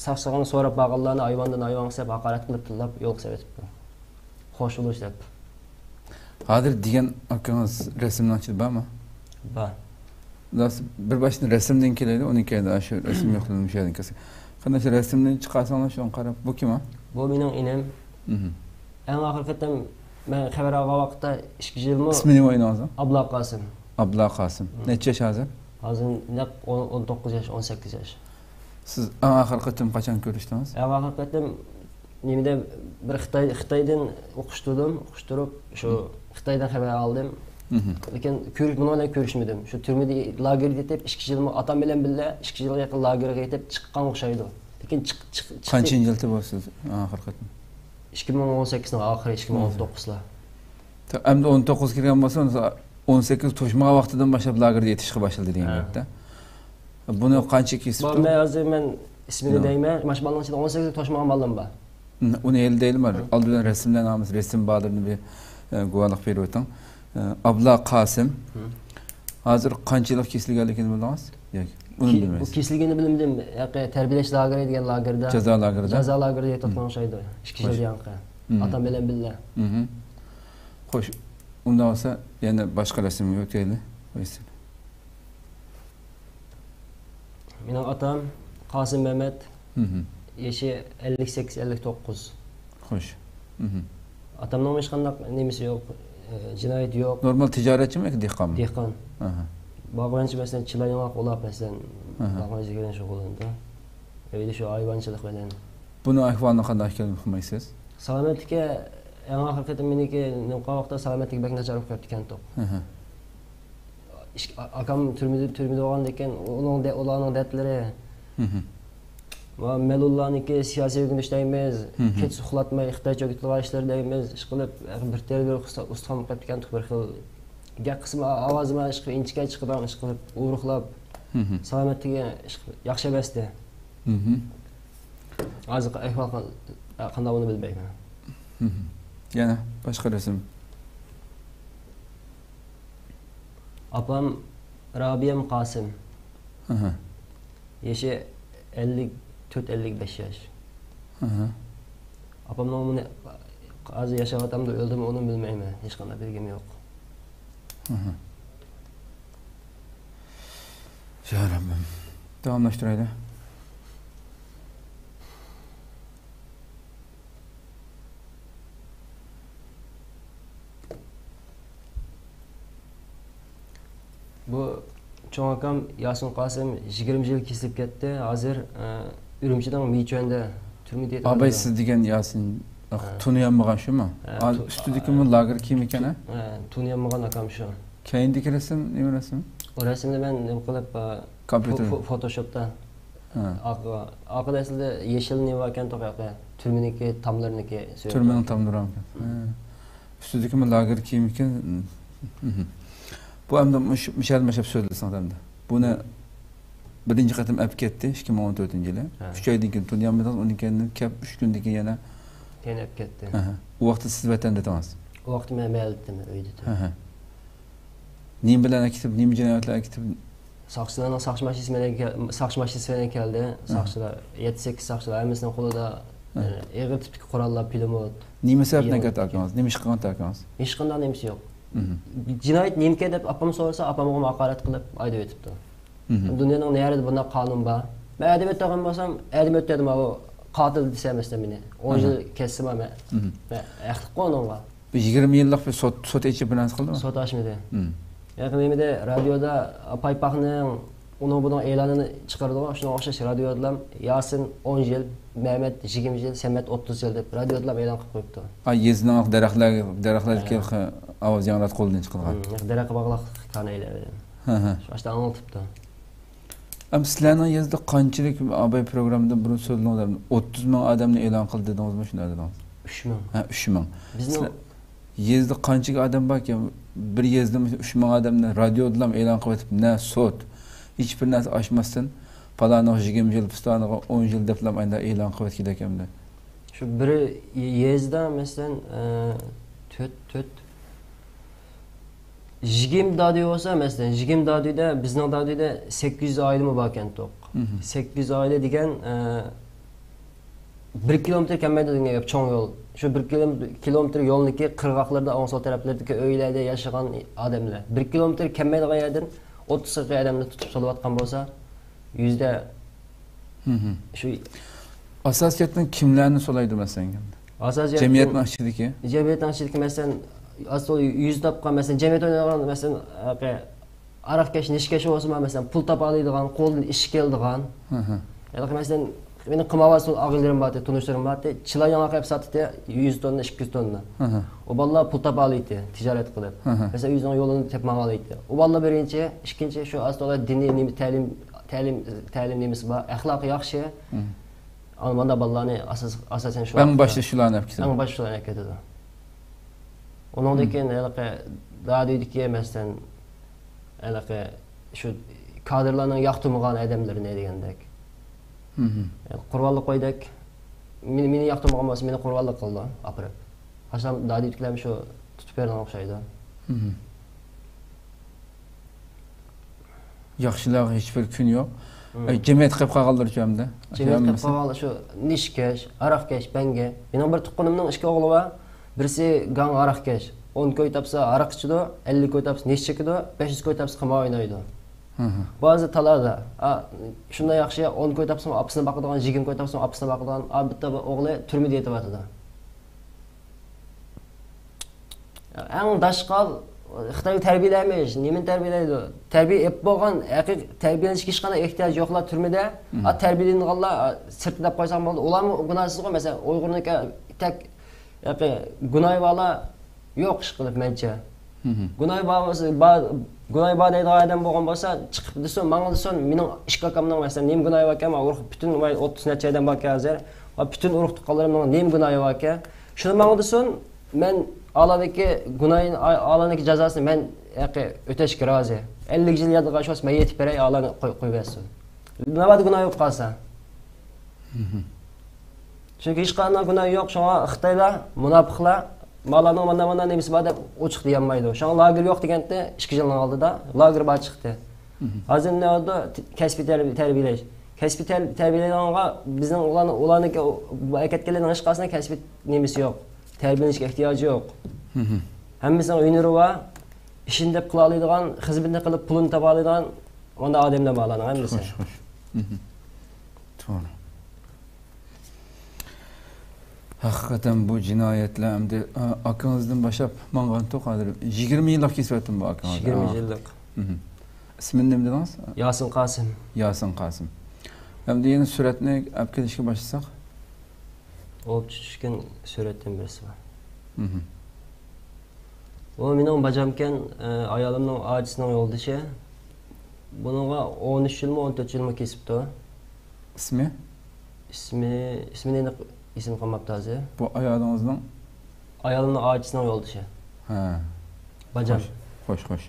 ساقچىغان سوراپ بارغانلارنى ھايۋاندىن ھايۋانغا سېلىپ ھاقارەت قىلىپ تىللاپ يولغا سېلىۋېتىپتۇ. خوش بولۇش دەپ. ھازىر دېگەن ئاكىڭىز رەسىمنىڭ ئىچىدە بارمۇ؟ بار. بىر باشتىن رەسىمدىن كېلەيلى، ئۇنىڭ كەينىدە شۇ رەسىم يوقلىرىنى مۇشۇ يەردىن كەلسەك. قېنى شۇ رەسىمنى چىقارساڭلار شۇنى قاراپ. بۇ كىم ئۇ؟ بۇ مېنىڭ ئىنىم. ئەڭ ئاخىرقى قېتىم مەن خەۋەر ئالغان ۋاقىتتا ئىككى يىلمۇ. ئىسمى نېمە ئۇ ئىنىڭىزنىڭ؟ ئابلا قاسىم. ئابلا قاسىم. نەچچە ياش ھازىر؟ ھازىر نەق ئون، ئون توققۇز ياش، ئون سەككىز ياش. سىز ئەڭ ئاخىرقى قېتىم قاچان كۆرۈشتىڭىز؟ ئەڭ ئاخىرقى قېتىم نېمىدە بىر خىتاي، خىتايدىن ئوقۇشتۇردۇم، ئوقۇشتۇرۇپ شۇ خىتايدىن خەۋەر ئالدىم. لېكىن كۆرۈش، بۇنىڭ بىلەن كۆرۈشمىدىم. شۇ تۈرمىدە لاگېردا يېتىپ، ئىككى يىلمۇ ئاتام بىلەن بىللە ئىككى يىلغا يېقىن لاگېرغا يېتىپ چىققان ئوخشايدۇ. لېكىن چىق-، چىق-، چىقتى. قانچىنچى يىلى بۇ سىز ئاخىرقى قېتىم؟ ئىككى مىڭ ئون سەككىزنىڭ ئاخىرى، ئىككى مىڭ ئون توققۇزلار. ئەمدى ئون توققۇزغا كىرگەن بولسا، ئون سەككىز توشمىغان ۋاقتىدىن باشلاپ لاگېردا يېتىشقا باشلىدى دېگەن گەپتە. بۇنى قانچە كېسىپتۇ؟ مەن ھازىر مەن ئىسمىنى دەيمەن. مانا شۇ بالىنىڭ ئىچىدە ئون سەككىز توشمىغان بالام بار. ئۇنى ھېلى دەيلى، مانا ئالدى بىلەن رەسىملەرنى ئالىمىز، رەسىم بارلىرىنى بىر، ئە، گۇۋاھلىق بېرىۋېتىڭ. ئابلا قاسىم. ھازىر قانچىلىق كېسىلگەنلىكىنى بىلدىڭىز ياكى ئۇنى بىلمەيسىز؟ كېسىلگىنىنى بىلمىدىم. تەربىيەلەش لاگېرى دېگەن لاگېردا. جازا لاگېرىدا؟ جازا لاگېرىدا يېتىۋاتقان ئوخشايدۇ. ئىككى يىل ياقى. ئاتام بىلەن بىللە. خوش، ئۇنداق بولسا يەنە باشقا رەسىمگە ئۆتەيلى. مېنىڭ ئاتام قاسىم مەمەت. يېشى ئەللىك سەككىز، ئەللىك توققۇز. خوش. ئاتامنىڭ ھېچقانداق نېمىسى يوق، ئە، جىنايىتى يوق. نورمال تىجارەتچىمۇ ياكى دېھقانمۇ؟ دېھقان. باغۋەنچى، مەسىلەن، چىلا ياڭاق ئۇلاپ، مەسىلەن، باغۋەنچىلىك بىلەن شۇغۇللىنىدۇ. ئۆيدە شۇ ھايۋانچىلىق بىلەن. بۇنىڭ ئەھۋالىنى قانداق ئىكەنلىكىنى ئۇقمايسىز؟ سالامەتلىكى، ئەڭ ئاخىرقى قېتىم مېنىڭكى نېمە قىلغان ۋاقىتتا سالامەتلىكى بەك ناچار بولۇپ قېلىپتىكەنتۇق. ئىش-، ئا-، ئاكام تۈرمىدە، تۈرمىدە بولغاندىكىن، ئۇنىڭ دە-، ئۇلارنىڭ دەردلىرى. ۋە مەلۇللارنىڭكى سىياسىي ئۆگىنىش دەيمىز، كېچىسى ئۇخلاتماي خىتايچە ئۆگىتىدىغان ئىشلىرى دەيمىز، ئىشقىلىپ، بىر تېرە بىر ئۇستا-، ئۇستىخان بولۇپ قېلىپتىكەنتۇق بىر خىل. گەپ قىسمى، ئا-، ئاۋازىمۇ ئىشقىلىپ ئىنچىكە چىقىدىغان، ئىشقىلىپ ئورۇقلاپ، سالامەتلىكى ئىشقىلىپ ياخشى ئەمەستى. ھازىرقى ئەھۋال قا-، قانداق، ئۇنى بىلمەيمەن. يەنە باشقا رەسىم. ئاپام رابىيەم قاسىم. يېشى ئەللىك تۆت، ئەللىك بەش ياش. ئاپامنىڭ ئۇنى ھازىر ياشاۋاتامدۇ، ئۆلدىمۇ، ئۇنى بىلمەيمەن. ھېچقانداق بىلگۈم يوق. يا رەببىم. داۋاملاشتۇرايلى. بۇ چوڭ ئاكام ياسىن قاسىم يىگىرمە يىل كېسىلىپ كەتتى. ھازىر، ئە، ئۈرۈمچىنىڭ مىچۈەندە تۈرمىدە يېتىۋاتىدۇ. ئاباي، سىز دېگەن ياسىن، تۇنۇيالمىغان شۇمۇ؟ ھە، ھازىر ئۈستىدىكىمۇ لاگېر كىيىمى ئىكەن، ھە؟ ھە، تۇنۇيالمىغان ئاكام شۇ. كەينىدىكى رەسىم نېمە رەسىم؟ ئۇ رەسىمنى مەن نېمە قىلىپ، ئە، كومپيۇتېر. فو-، فو-، فوتوشوپتا. ھە. ئارقا، ئارقىدا ئەسلىدە يېشىل نېمە باركەن، توق ياقى، تۈرمىنىڭكى تاملىرىنىڭكى سۈرىتى. تۈرمىنىڭ تاملىرى ئىكەن. ھە. ئۈستىدىكىمۇ لاگېر كىيىم ئىكەن. بۇ ئەمدى مۇش-، مۇشۇ يەردە مۇشۇ سۆزلىسەڭ ئەمدى. بۇنى بىرىنچى قېتىم ئەپ كەتتى، ئىككى مىڭ ئون تۆتىنچى يىلى. ھە. ئۈچ ئايدىن كېيىن تونۇيالمىدىڭىز، ئۇنىڭ كەينىدىن كەپ، ئۈچ كۈندىن كېيىن يەنە. يەنە ئەپ كەتتى. ئۇ ۋاقىتتا سىز ۋەتەندە ئىدىڭىز؟ ئۇ ۋاقىتتا مەن مەھەللىدە ئىدىم، ئۆيدە ئىدىم. نېمە بىلەن ئەكېتىپ، نېمە جىنايەت بىلەن ئەكېتىپ؟ ساقچىلارنىڭ ساقچى ماشىنىسى بىلەن كەل-، ساقچى ماشىنىسى بىلەن كەلدى. ساقچىلار، يەتتە، سەككىز ساقچىلار ھەممىسىنىڭ قولىدا، ئە، ئېغىر تىپتىكى قوراللار، پىلىموت. نېمە سەۋەبتىن كەتتى ئاكىڭىز؟ نېمە ئىش قىلغانتى ئاكىڭىز؟ ھېچقانداق نېمىسى يوق. جىنايەت نېمىكەن دەپ ئاپام سورىسا، ئاپامغىمۇ ھاقارەت قىلىپ ھايدىۋېتىپتۇ. دۇنيانىڭ نەرىدە بۇنداق قانۇن بار؟ مەن ئەدەم ئۆلتۈرگەن بولسام، ئەدەم ئۆلتۈردۈم، ئۇ قاتىل دېسە مەسىلەن مېنى. ئون يىل كەسسىمۇ مەن، مەن ھەقلىققۇ ئۇنىڭغا. بۇ يىگىرمە يىللىق بىر سوت، سوت ئېچىپ بىر نەرسە قىلدىمۇ؟ سوت ئاچمىدى. ياقى نېمىدە، رادىيودا پايپاقنىڭ ئۇنىڭ بۇنىڭ ئېلانىنى چىقىرىدىغۇ، شۇنىڭغا ئوخشاش رادىيودىلام ياسىن ئون يىل، مەمەت يىگىرمە يىل، سەمەت ئوتتۇز يىل دەپ رادىيودىلام ئېلان قىلىپ قويۇپتۇ. ئا، يېزىنىڭ دەرەخلەر، دەرەخلەردىكى ھە. ئاۋاز ياڭراتقۇ قولىدىن چىقىرغان. ھە، دەرەخكە باغلىق كانايلار. ھە، ھە. شۇ ئاشتا ئاڭلىتىپتۇ. ئەمما سىلەرنىڭ يېزىدا قانچىلىك ئاباي پروگراممىدا بۇرۇن سۆزلىدىڭىز، ئوتتۇز مىڭ ئادەمنى ئېلان قىلدى دېدىڭىزمۇ، شۇنداق دېدىڭىز؟ ئۈچ مىڭ. ھە، ئۈچ مىڭ. بىزنىڭ سىلەر يېزىدا قانچىلىك ئادەم باركەن، بىر يېزىدا ئۈچ مىڭ ئادەمنى رادىيودىلام ئېلان قىلىۋېتىپ، نە سوت، ھېچ بىر نەرسە ئاچماستىن، پالانىغا يىگىرمە يىل، پىستانىغا ئون يىل دەپلام ئايدا ئېلان قىلىۋەتكىدەك ئەمدى. شۇ بىر يېزىدا، مەسىلەن، ئە، تۆت، تۆت، يىگىرمە دادۈي بولسا، مەسىلەن، يىگىرمە دادۈيدە، بىزنىڭ دادۈيدە سەككىز يۈز ئائىلىمۇ باركەنتۇق. سەككىز يۈز ئائىلە دېگەن، ئە، بىر كىلومېتىر كەلمەيدۇ دېگەن گەپ، چوڭ يول. شۇ بىر كىلوم-، كىلومېتىر يولنىڭكى قىرغاقلىرىدا، ئوڭ سول تەرەپلىرىدىكى ئۆيلەردە ياشىغان ئادەملەر. بىر كىلومېتىر كەلمەيدىغان يەردىن ئوتتۇز قىرىق ئادەمنى تۇتۇپ سولىۋاتقان بولسا، يۈزدە شۇ ئاساسىيەتتىن كىملەرنى سولايدۇ، مەسىلەن؟ ئاساسىيەت جەمئىيەتنىڭ ئىچىدىكى؟ جەمئىيەتنىڭ ئىچىدىكى، مەسىلەن، ئاساسىي يۈز تاپقان، مەسىلەن، جەمئىيەت ئوينايدىغان، مەسىلەن، ھېلىقى ئاراقكەش، نىشكەش بولسىمۇ، مەسىلەن، پۇل تاپالايدىغان، قولىدىن ئىش كېلىدىغان. ھېلىقى، مەسىلەن، مېنىڭ قىمارۋاز ئاغىنىلىرىم بارتى، تونۇشلىرىم بارتى، چىلا ياڭاق ئېلىپ ساتتى، يۈز توننا، ئىككى يۈز توننا. ئۇ بالىلار پۇل تاپالايتتى، تىجارەت قىلىپ. مەسىلەن، ئۆزىنىڭ يولىنى تېپىپ ماڭالايتتى. ئۇ بالىلار بىرىنچى، ئىككىنچى، شۇ ئاساستا دىنىي نېمە، تەلىم، تەلىم، تەلىم نېمىسى بار، ئەخلاقى ياخشى. ئانا مانداق بالىلارنى ئاساس-، ئاساسەن شۇ ئەڭ باشتا شۇلارنى ئەپ كېتىدۇ. ئەڭ باشتا شۇلارنى ئەپ كېتىدۇ. ئۇنىڭدىن كېيىن ھېلىقى دادۈيدىكى، مەسىلەن، ھېلىقى شۇ كادىرلارنىڭ ياقتۇرمىغان ئادەملىرىنى دېگەندەك. قۇربانلىق قويدەك. مېنى، مېنى ياقتۇرمىغان بولسا، مېنى قۇربانلىق قىلىدۇ، ئاپىرىپ. قاچان دادۈيدىكىلەرمۇ شۇ تۇتۇپ بېرىدىغان ئوخشايدۇ. ياخشىلارغا ھېچبىر كۈن يوق. ئە، جەمئىيەت قېلىپ قالغانلىرىچۇ ئەمدى؟ جەمئىيەت قېلىپ قالغانلار شۇ نېشىكەش، ھاراقكەش، بەڭگە. مېنىڭ بىر تۇغقىنىمنىڭ ئىككى ئوغلى بار. بىرسى گاڭ ھاراقكەش. ئون كوي تاپسا ھاراق ئىچىدۇ، ئەللىك كوي تاپسا نېشە چېكىدۇ، بەش يۈز كوي تاپسا قىمار ئوينايدۇ. بۇ ھازىر تالادا. ئا، شۇنداق ياخشى، ئون كوي تاپسىمۇ ئاپىسىنى باقىدىغان، يىگىرمە كوي تاپسىمۇ ئاپىسىنى باقىدىغان. ئا، بىتتا بىر ئوغلى تۈرمىدە يېتىۋاتىدۇ. ئەڭ داشقال خىتاي تەربىيەلەرمىش، نېمىنى تەربىيەلەيدۇ؟ تەربىيە ئېلىپ بولغان، ھەقىقىي تەربىيەلىنىشكە ھېچقانداق ئېھتىياجى يوقلار تۈرمىدە. ئا، تەربىيەلىنىدىغانلار، ئا، سىرتتا دەپ قويساڭ بولدى. ئۇلارمۇ گۇناھسىزغۇ، مەسىلەن، ئۇيغۇرنىڭكى تەك، ھەقىقىي گۇناھى بارلار يوق، ئىشقىلىپ، مەنچە. گۇناھى بار بولسا، بار، گۇناھى بار دەيدىغان ئادەم بولغان بولسا، چىقىپ دېسۇن، ماڭا دېسۇن، مېنىڭ ئىككى ئاكامنىڭ، مەسىلەن، نېمە گۇناھى باركەن، مانا ئۇرۇق پۈتۈن ئوتتۇز نەچچە ئادەم باركەن ھازىر. ۋە پۈتۈن ئۇرۇق تۇغقانلىرىمنىڭ نېمە گۇناھى باركەن، شۇنى ماڭا دېسۇن، مەن ئالادىكى گۇناھىنى، ئالادىكى جازاسىنى مەن، ھەقىقىي، ئۆتەشكە رازى. ئەللىك يىل ياتىدىغان شۇ، مەن يېتىپ بېرەي، ئالانى قوي-، قويۇۋەتسۇن. ناۋادا گۇناھى بولۇپ قالسا. چۈنكى ھېچقانداق گۇناھ يوق، شۇڭا خىتايلار، مۇناپىقلار، مالارنىڭ مانا مانا نېمىسى بار دەپ ئوچۇق دېيەلمەيدۇ. شۇڭا لاگېر يوق دېگەنتى ئىككى يىلنىڭ ئالدىدا، لاگېر بار چىقتى. ھازىر نېمە بولدى؟ كەسپىي تەربىي-، تەربىيەلەش. كەسپىي تەر-، تەربىيەلەيدىغانغا بىزنىڭ ئۇلارنى، ئۇلارنىڭكى بۇ ئەكەتكەنلەرنىڭ ھېچقايسىسىنىڭ كەسپىي نېمىسى يوق. تەربىيەلىنىشكە ئېھتىياجى يوق. ھەممىسىنىڭ ھۈنىرى بار، ئىشىنى دەپ قىلالايدىغان، خىزمىتىنى قىلىپ پۇلىنى تاپالايدىغان، مۇنداق ئادەملەر بار ئۇلارنىڭ ھەممىسى. خوش، خوش. توغرا. ھەقىقەتەن بۇ جىنايەتلەر ئەمدى، ئا، ئاكىڭىزدىن باشلاپ ماڭغانتۇق ھازىر. يىگىرمە يىللىق كېسىۋەتتىم بۇ ئاكىڭىزنى. يىگىرمە يىللىق. ئىسمىنى نېمە دېدىڭىز؟ ياسىن قاسىم. ياسىن قاسىم. ئەمدى يەنە سۈرەتنى ئەپ كېلىشكە باشلىساق. ئوپچە چۈشكەن سۈرەتتىن بىرسى بار. ئۇ مېنىڭ باجامكەن، ئايالىمنىڭ ئاچىسىنىڭ يولدىشى. بۇنىڭغا ئون ئۈچ يىلمۇ، ئون تۆت يىلمۇ كېسىپتۇ. ئىسمى؟ ئىسمى، ئىسمىنى ئېنىق ئېسىمگە قالماپتۇ ھازىر. بۇ ئايالىڭىزنىڭ؟ ئايالىمنىڭ ئاچىسىنىڭ يولدىشى. ھە. باجام. خوش، خوش، خوش.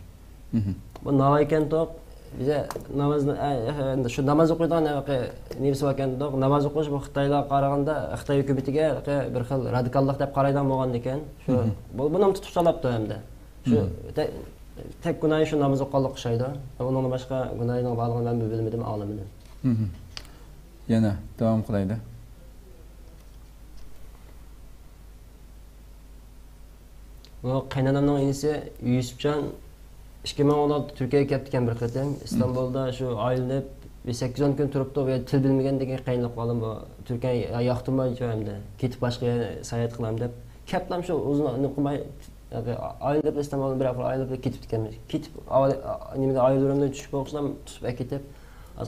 بۇ ناۋايكەنتۇق. بىزە ناماز، ئە، ئە، شۇ ناماز ئوقۇيدىغان ھېلىقى نېمىسى باركەنتۇق. ناماز ئوقۇش بۇ خىتايلارغا قارىغاندا، خىتاي ھۆكۈمىتىگە ھېلىقى بىر خىل رادىكاللىق دەپ قارايدىغان بولغاندىكەن. شۇ، بۇ، بۇنىمۇ تۇتۇپ سالاپتۇ ھەمدە. شۇ تەك، تەك گۇناھى شۇ ناماز ئوقۇغانلىققا ئوخشايدۇ. ئۇنىڭدىن باشقا گۇناھىنىڭ بارلىقىنى مەن بىلمىدىم، ئاڭلىمىدىم. يەنە داۋام قىلايلى. بۇ قېيىنئانامنىڭ ئىنىسى يۈسۈپجان ئىككى مىڭ ئون ئالتە تۈركىيەگە كەپتىكەن بىر قېتىم. ئىستانبۇلدا شۇ ئايلىنىپ، بىر سەككىز ئون كۈن تۇرۇپتۇ، بۇ يەردە تىل بىلمىگەندىكىن قىينىلىپ قالدىم. بۇ تۈركىيەنى ياقتۇرمايدۇ ئەمدى. كېتىپ باشقا يەرگە ساياھەت قىلام دەپ. كەپلام شۇ ئۇزۇن قىلماي، ئايلىنىپ ئىستانبۇلدىن بىر ھەپتە ئايلىنىپ كېتىپتىكەن. كېتىپ، نېمىدە ئايرودرومدىن چۈشۈپ بولغۇچىلام تۇتۇپ ئەكېتىپ،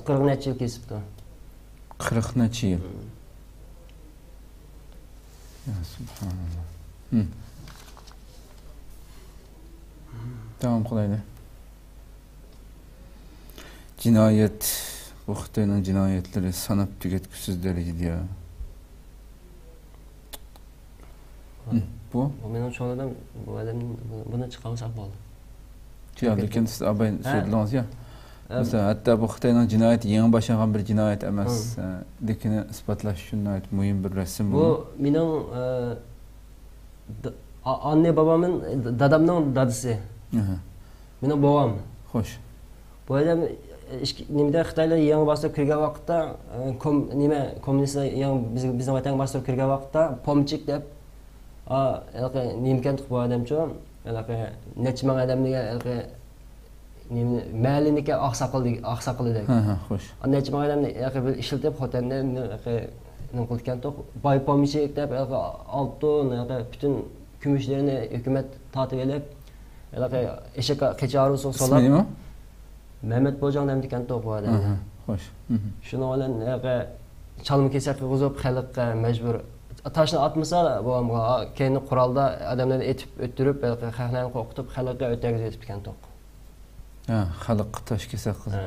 قىرىق نەچچە يىل كېسىپتۇ. قىرىق نەچچە يىل. يا سۇبھاناللا. داۋام قىلايلى. جىنايەت، بۇ خىتاينىڭ جىنايەتلىرى ساناپ تۈگەتكۈسىز دەرىجىدە يا. بۇ؟ بۇ مېنىڭ چوڭ دادام، بۇ ئادەم، بۇنى چىقارمىساق بولدى. يا، لېكىن سىز ئاباي سۆزلىدىڭىز يا. مەسىلەن، ھەتتا بۇ خىتاينىڭ جىنايىتى يېڭى باشلانغان بىر جىنايەت ئەمەس، ئە، لېكىنى ئىسپاتلاش ئۈچۈن ناھايىتى مۇھىم بىر رەسىم بۇ. بۇ مېنىڭ، ئە، د-، ئا-، ئاننە بابامنىڭ، د-، دادامنىڭ دادىسى. مېنىڭ بوۋام. خوش. بۇ ئادەم، ئە، ئىچكى، نېمىدە خىتايلار يېڭى باستۇرۇپ كىرگەن ۋاقىتتا، ئە، كوم-، نېمە، كوممۇنىستلار يېڭى بىز-، بىزنىڭ ۋەتەنگە باستۇرۇپ كىرگەن ۋاقىتتا، پومچىك دەپ، ئا، ھېلىقى نېمىكەنتۇق بۇ ئادەمچۇ، ھېلىقى نەچچە مىڭ ئادەمنىڭ ھېلىقى نېمە، مەھەللىنىڭكى ئاقساقىلى، ئاقساقىلىدەك. ھە، ھە، خوش. ئا، نەچچە مىڭ ئادەمنى ھېلىقى بىر ئىشلىتىپ، خوتەننى ھېلىقى نېمە قىلىدىكەنتۇق. باي پومچىك دەپ، ھېلىقى ئالتۇن، ھېلىقى پۈتۈن كۈمۈشلىرىنى ھۆكۈمەت تارتىۋېلىپ، ھېلىقى ئېشەك قېچى ھارۋىسىغا سولاپ. ئىسمى نېمە؟ مەمەت بوجاڭ دەمدىكەنتۇق بۇ ئادەمنى. ھە، ھە، خوش. شۇنىڭ بىلەن ھېلىقى چالما كېسەك قىلغۇزۇپ، خەلققە مەجبۇر. تاشنى ئاتمىسا بوۋامغا، كەينى قورالدا ئادەملەرنى ئېتىپ ئۆلتۈرۈپ، ھېلىقى خەقلەرنى قورقۇتۇپ، خەلققە ئۆتەكۈزۈۋېتىپتىكەنتۇق. ھە، خەلققە تاش كېسەك قىلىپ. ھە.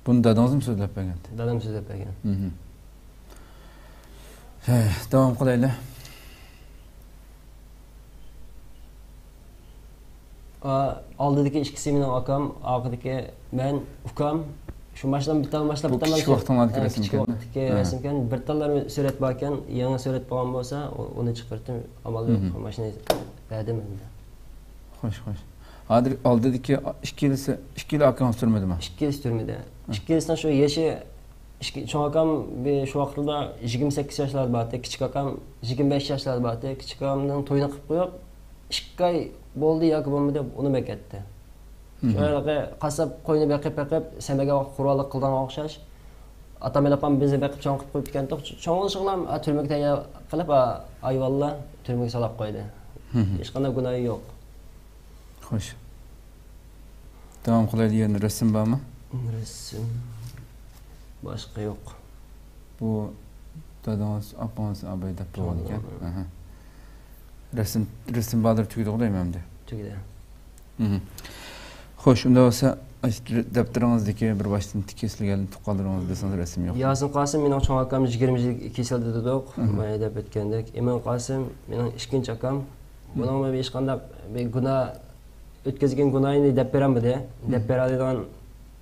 بۇنى دادىڭىزمۇ سۆزلەپ بەرگەنتى؟ دادام سۆزلەپ بەرگەن. ھە، داۋام قىلايلى. ئا، ئالدىدىكى ئىككىسى مېنىڭ ئاكام، ئارقىدىكى مەن، ئۇكام. شۇ ماشىنا بىتال، ماشىنا بىتال. بۇ كىچىك ۋاقتىڭلاردىكى رەسىمكەن. كىچىك ۋاقىتتىكى رەسىمكەن. بىر تاللار سۈرەت باركەن، يېڭى سۈرەت بولغان بولسا، ئۇنى چىقىرتىم. ئامال يوق، ماشىنا بەردىم ئەمدى. خوش، خوش. ھازىر ئالدىدىكى ئىككىلىسى، ئىككىلا ئاكىڭىز تۈرمىدىمۇ؟ ئىككىلىسى تۈرمىدە. ئىككىلىسىنىڭ شۇ يېشى، ئىككى، چوڭ ئاكام بى-، شۇ ۋاقىتلاردا يىگىرمە سەككىز ياشلاردىباتى، كىچىك ئاكام يىگىرمە بەش ياشلاردىباتى، كىچىك ئاكامنىڭ تويىنى قىلىپ قويۇپ، ئىككى ئاي بولدى ياكى بولمىدى، ئۇنىماي كەتتى. شۇ ھېلىقى قاسساپ قوينى بېقىپ، بېقىپ، سەمەگە قۇربانلىق قىلىدىغان ئوخشاش. ئاتا-ئاپام بىزنى بېقىپ چوڭ قىلىپ قويۇپتىكەنتۇق. چوڭ بولۇشىغىلا تۈرمىگە تەييار قىلىپ، ھايۋانلار تۈرمىگە سولاپ قويدى. ھېچقانداق گۇناھى يوق. خوش. داۋام قىلايلى، يەنە رەسىم بارمۇ؟ رەسىم. باشقا يوق. بۇ دادىڭىز، ئاپىڭىز ئاباي دەپ بولغان ئىكەن. ئەھە. رەسىم، رەسىم بارلىرى تۈگىدىغۇ دەيمەن ئەمدى. تۈگىدى. مھم. خوش، ئۇنداق بولسا، ئاشۇ دەپتىرىڭىزدىكى بىر باشتىن كېسىلگەن تۇغقانلىرىڭىز دېسىڭىز رەسىم يوق. ياسىن قاسىم مېنىڭ چوڭ ئاكام، يىگىرمە يىل كېسىلدى دېدۇق. مھم. مانا دەپ ئۆتكەندەك. ئىمىن قاسىم مېنىڭ ئىككىنچى ئاكام. بۇنىڭمۇ ھېچقانداق بىر گۇناھ ئۆتكۈزگەن گۇناھىنى دەپ بېرەلمىدى. دەپ بېرەلەيدىغان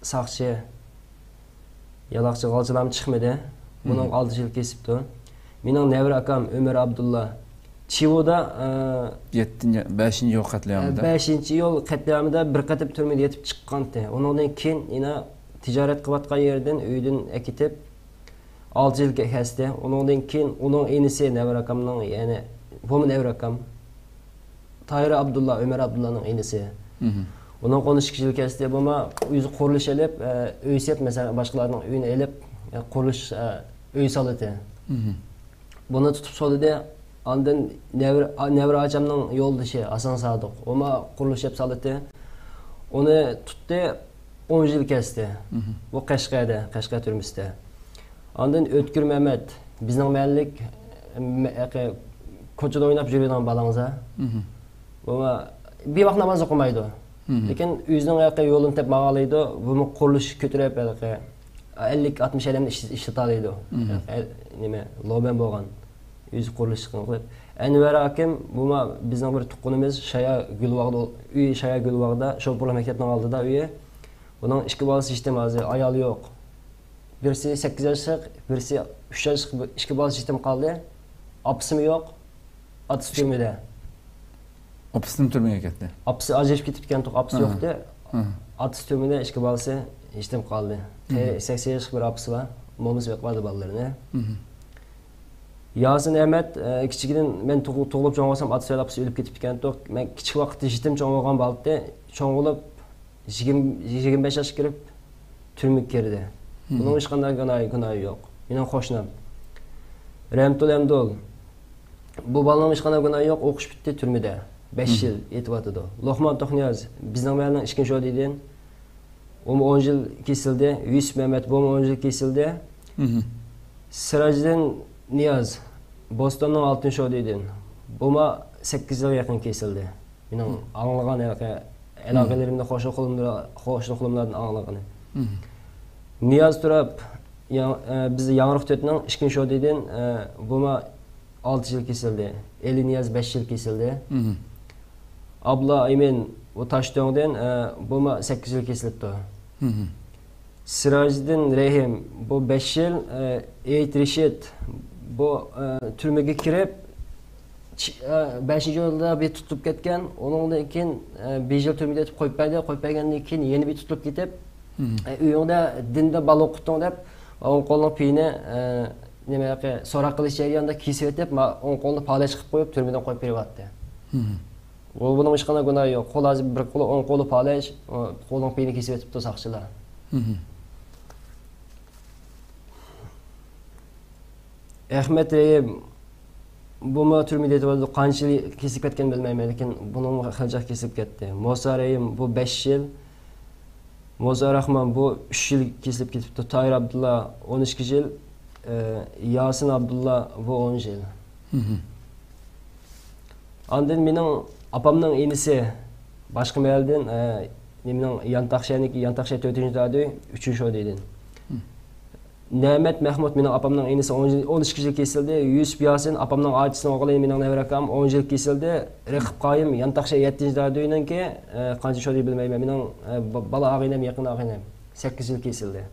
ساقچى، يالاقچى، غالچىلارمۇ چىقمىدى. بۇنىڭ ئالتە يىل كېسىپتۇ. مېنىڭ نەۋرە ئاكام ئۆمەر ئابدۇللا چىۋۇدا، ئە، يەتتىنچى، بەشىنچى يول قەتلىئامىدا. بەشىنچى يول قەتلىئامىدا بىر قېتىم تۈرمىدە يېتىپ چىققانتى. ئۇنىڭدىن كېيىن يەنە تىجارەت قىلىۋاتقان يېرىدىن ئۆيدىن ئەكېتىپ، ئالتە يىل كەستى. ئۇنىڭدىن كېيىن ئۇنىڭ ئىنىسى، نەۋرە ئاكامنىڭ، يەنى بۇمۇ نەۋرە ئاكام، تاھىر ئابدۇللا، ئۆمەر ئابدۇللانىڭ ئىنىسى. ئۇنىڭ ئون ئىككى يىل كەستى. بۇمۇ ئۆزى قۇرۇلۇش ئېلىپ، ئە، ئۆي سېلىپ، مەسىلەن، باشقىلارنىڭ ئۆيىنى ئېلىپ، ئە، قۇرۇلۇش، ئە، ئۆي سالىتى. بۇنى تۇتۇپ سولىدى. ئاندىن نەۋرە، ئا، نەۋرە ئاچامنىڭ يولدىشى ھاسان سادىق، ئۇمۇ قۇرۇلۇش ئېلىپ سالىتى. ئۇنى تۇتتى، ئون يىل كەستى. بۇ قەشقەردە، قەشقەر تۈرمىسىدە. ئاندىن ئۆتكۈر مەمەت، بىزنىڭ مەھەللىلىك، مە-، كوچىدا ئويناپ يۈرىدىغان بالاڭىز ھە؟ بۇ بىۋاق ناماز ئوقۇمايدۇ. لېكىن ئۆزىنىڭ ھېلىقى يولىنى تېپىپ ماڭالايدۇ. بۇمۇ قۇرۇلۇش كۆتۈرۈپ، ھېلىقى ئەللىك ئاتمىش ئادەمنى ئىش-، ئىشلىتالايدۇ. ئە، نېمە، لوبەن بولغان. ئۆزى قۇرۇلۇش قىلىپ. ئەنۋەر ھاكىم، بۇمۇ بىزنىڭ بىر تۇغقىنىمىز، شايا گۈلۋاغدا، ئۆيى شايا گۈلۋاغدا، شوپۇرلۇق مەكتەپنىڭ ئالدىدا ئۆيى. بۇنىڭ ئىككى بالىسى يېتىم ھازىر، ئايالى يوق. بىرسى سەككىز ياشلىق، بىرسى ئۈچ ياشلىق، بىر، ئىككى بالىسى يېتىم قالدى. ئاپىسىمۇ يوق. ئاتىسى تۈرمىدە. ئاپىسىمۇ تۈرمىگە كەتتى. ئاپىسى ئاجرىشىپ كېتىپتىكەنتۇق، ئاپىسى يوقتى. ئاتىسى تۈرمىدە، ئىككى بالىسى يېتىم قالدى. سەكسەن ياشلىق بىر ئاپىسى بار. مومىسى بېقىۋاتىدۇ بالىلىرىنى. ياسىن ئەمەت، ئە، كىچىكىدىن مەن تۇغ-، تۇغۇلۇپ چوڭ بولسام، ئاتىسى ۋە ئاپىسى ئۆلۈپ كېتىپتىكەنتۇق. مەن كىچىك ۋاقىتتا يېتىم چوڭ بولغان بالىتى. چوڭ بولۇپ، يىگىرمە، يىگىرمە بەش ياشقا كىرىپ، تۈرمىگە كىردى. بۇنىڭ ھېچقانداق گۇناھى، گۇناھى يوق. مېنىڭ قوشنام. رەھمەتۇللا ئەمدۇل. بۇ بالىنىڭ ھېچقانداق گۇناھى يوق، ئوقۇش پۈتتى، تۈرمىدە. بەش يىل يېتىۋاتىدۇ. لوقمان توقنىياز، بىزنىڭ مەھەللىنىڭ ئىككىنچى شودىدىن. ئۇمۇ ئون يىل كېسىلدى. يۈسۈپ مەمەت، بۇمۇ ئون يىل كېسىلدى. سىراجىدىن نىياز، بوستاننىڭ ئالتىنچى شودىدىن. بۇمۇ سەككىز يىلغا يېقىن كېسىلدى. مېنىڭ ئاڭلىغان ھېلىقى ئەلاقىلىرىمدە قوشنا قولۇمدا-، قوشنا قولۇملاردىن ئاڭلىغىنى. نىياز تۇراپ، يا-، ئە، بىز ياڭرۇق تۆتنىڭ ئىككىنچى شودىدىن، ئە، بۇمۇ ئالتە يىل كېسىلدى. ئېلى نىياز بەش يىل كېسىلدى. ئابلا ئىمىن، بۇ تاشتۆڭدىن، ئە، بۇمۇ سەككىز يىل كېسىلىپتۇ. سىراجىدىن رەھىم، بۇ بەش يىل، ئە، ئېيت رىشىت، بۇ، ئە، تۈرمىگە كىرىپ، چ-، ئە، بەشىنچى يىلدا بىر تۇتۇلۇپ كەتكەن، ئۇنىڭدىن كېيىن، ئە، بىر يىل تۈرمىدە يېتىپ قويۇپ بەردى، قويۇپ بەرگەندىن كېيىن يەنە بىر تۇتۇلۇپ كېتىپ، ئە، ئۆيۈڭدە دىندا بالا ئوقۇتتۇڭ دەپ، ئوڭ قولنىڭ پېيىنى، ئە، نېمە، سوراق قىلىش جەريانىدا كېسىۋېتىپ، ما-، ئوڭ قولنى پالەچ قىلىپ قويۇپ، تۈرمىدىن قويۇپ بېرىۋاتتى. بۇ، بۇنىڭ ھېچقانداق گۇناھى يوق. قول ھازىر بىر قولى، ئوڭ قولى پالەچ، قولنىڭ پېيىنى كېسىۋېتىپتۇ ساقچىلار. ئەخمەت رەھىم، بۇمۇ تۈرمىدە يېتىۋاتىدۇ. قانچە يىل كېسىپ كەتكەننى بىلمەيمەن، لېكىن بۇنىڭمۇ خېلى جىق كېسىپ كەتتى. مۇسا رەھىم، بۇ بەش يىل. مۇسا راخمان، بۇ ئۈچ يىل كېسىلىپ كېتىپتۇ. تاھىر ئابدۇللا، ئون ئىككى يىل. ئە، ياسىن ئابدۇللا، بۇ ئون يىل. ئاندىن مېنىڭ ئاپامنىڭ ئىنىسى، باشقا مەھەللىدىن، ئە، نېمىنىڭ، يانتاق شەھەرنىڭ، يانتاق شەھەر تۆتىنچى دادۈي، ئۈچىنچى شودىدىن. نەمەت مەھمۇت، مېنىڭ ئاپامنىڭ ئىنىسى، ئون، ئون ئىككى يىل كېسىلدى. يۈسۈپ ياسىن، ئاپامنىڭ ئاچىسىنىڭ ئوغلى، مېنىڭ نەۋرە ئاكام، ئون يىل كېسىلدى. رەقىب قايىم، يانتاق شەھەر يەتتىنچى دادۈينىڭكى، ئە، قانچە شودى بىلمەيمەن، مېنىڭ، ئە، با-، بالا ئاغىنەم، يېقىن ئاغىنەم، سەككىز يىل كېسىلدى.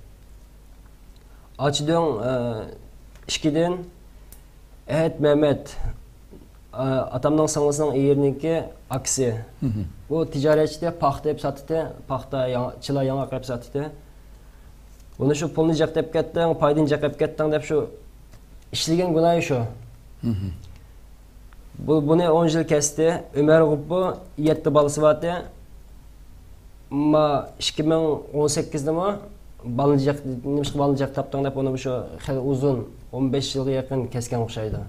ئاچىدۆڭ، ئە، ئىككىدىن، ئەھەت مەمەت، ئاتامنىڭ سىڭلىسىنىڭ ئېرىنىڭكى ئاكىسى. ئۇ تىجارەتچى، پاختا ئېلىپ ساتتى، پاختا، ياڭ-، چىلا، ياڭاق ئېلىپ ساتتى. بۇنى شۇ پۇلنى جىق دەپ كەتتىڭ، پايدىنى جىق ئېلىپ كەتتىڭ دەپ شۇ ئىشلىگەن گۇناھى شۇ. بۇ، بۇنى ئون يىل كەستى. ئۆمەر غوپۇ يەتتە بالىسى بارتى. ئەمما ئىككى مىڭ ئون سەككىزدىمۇ بالىنى جىق، نېمىشقا بالىنى جىق تاپتىڭ دەپ ئۇنى شۇ خېلى ئۇزۇن، ئون بەش يىلغا يېقىن كەسكەن ئوخشايدۇ.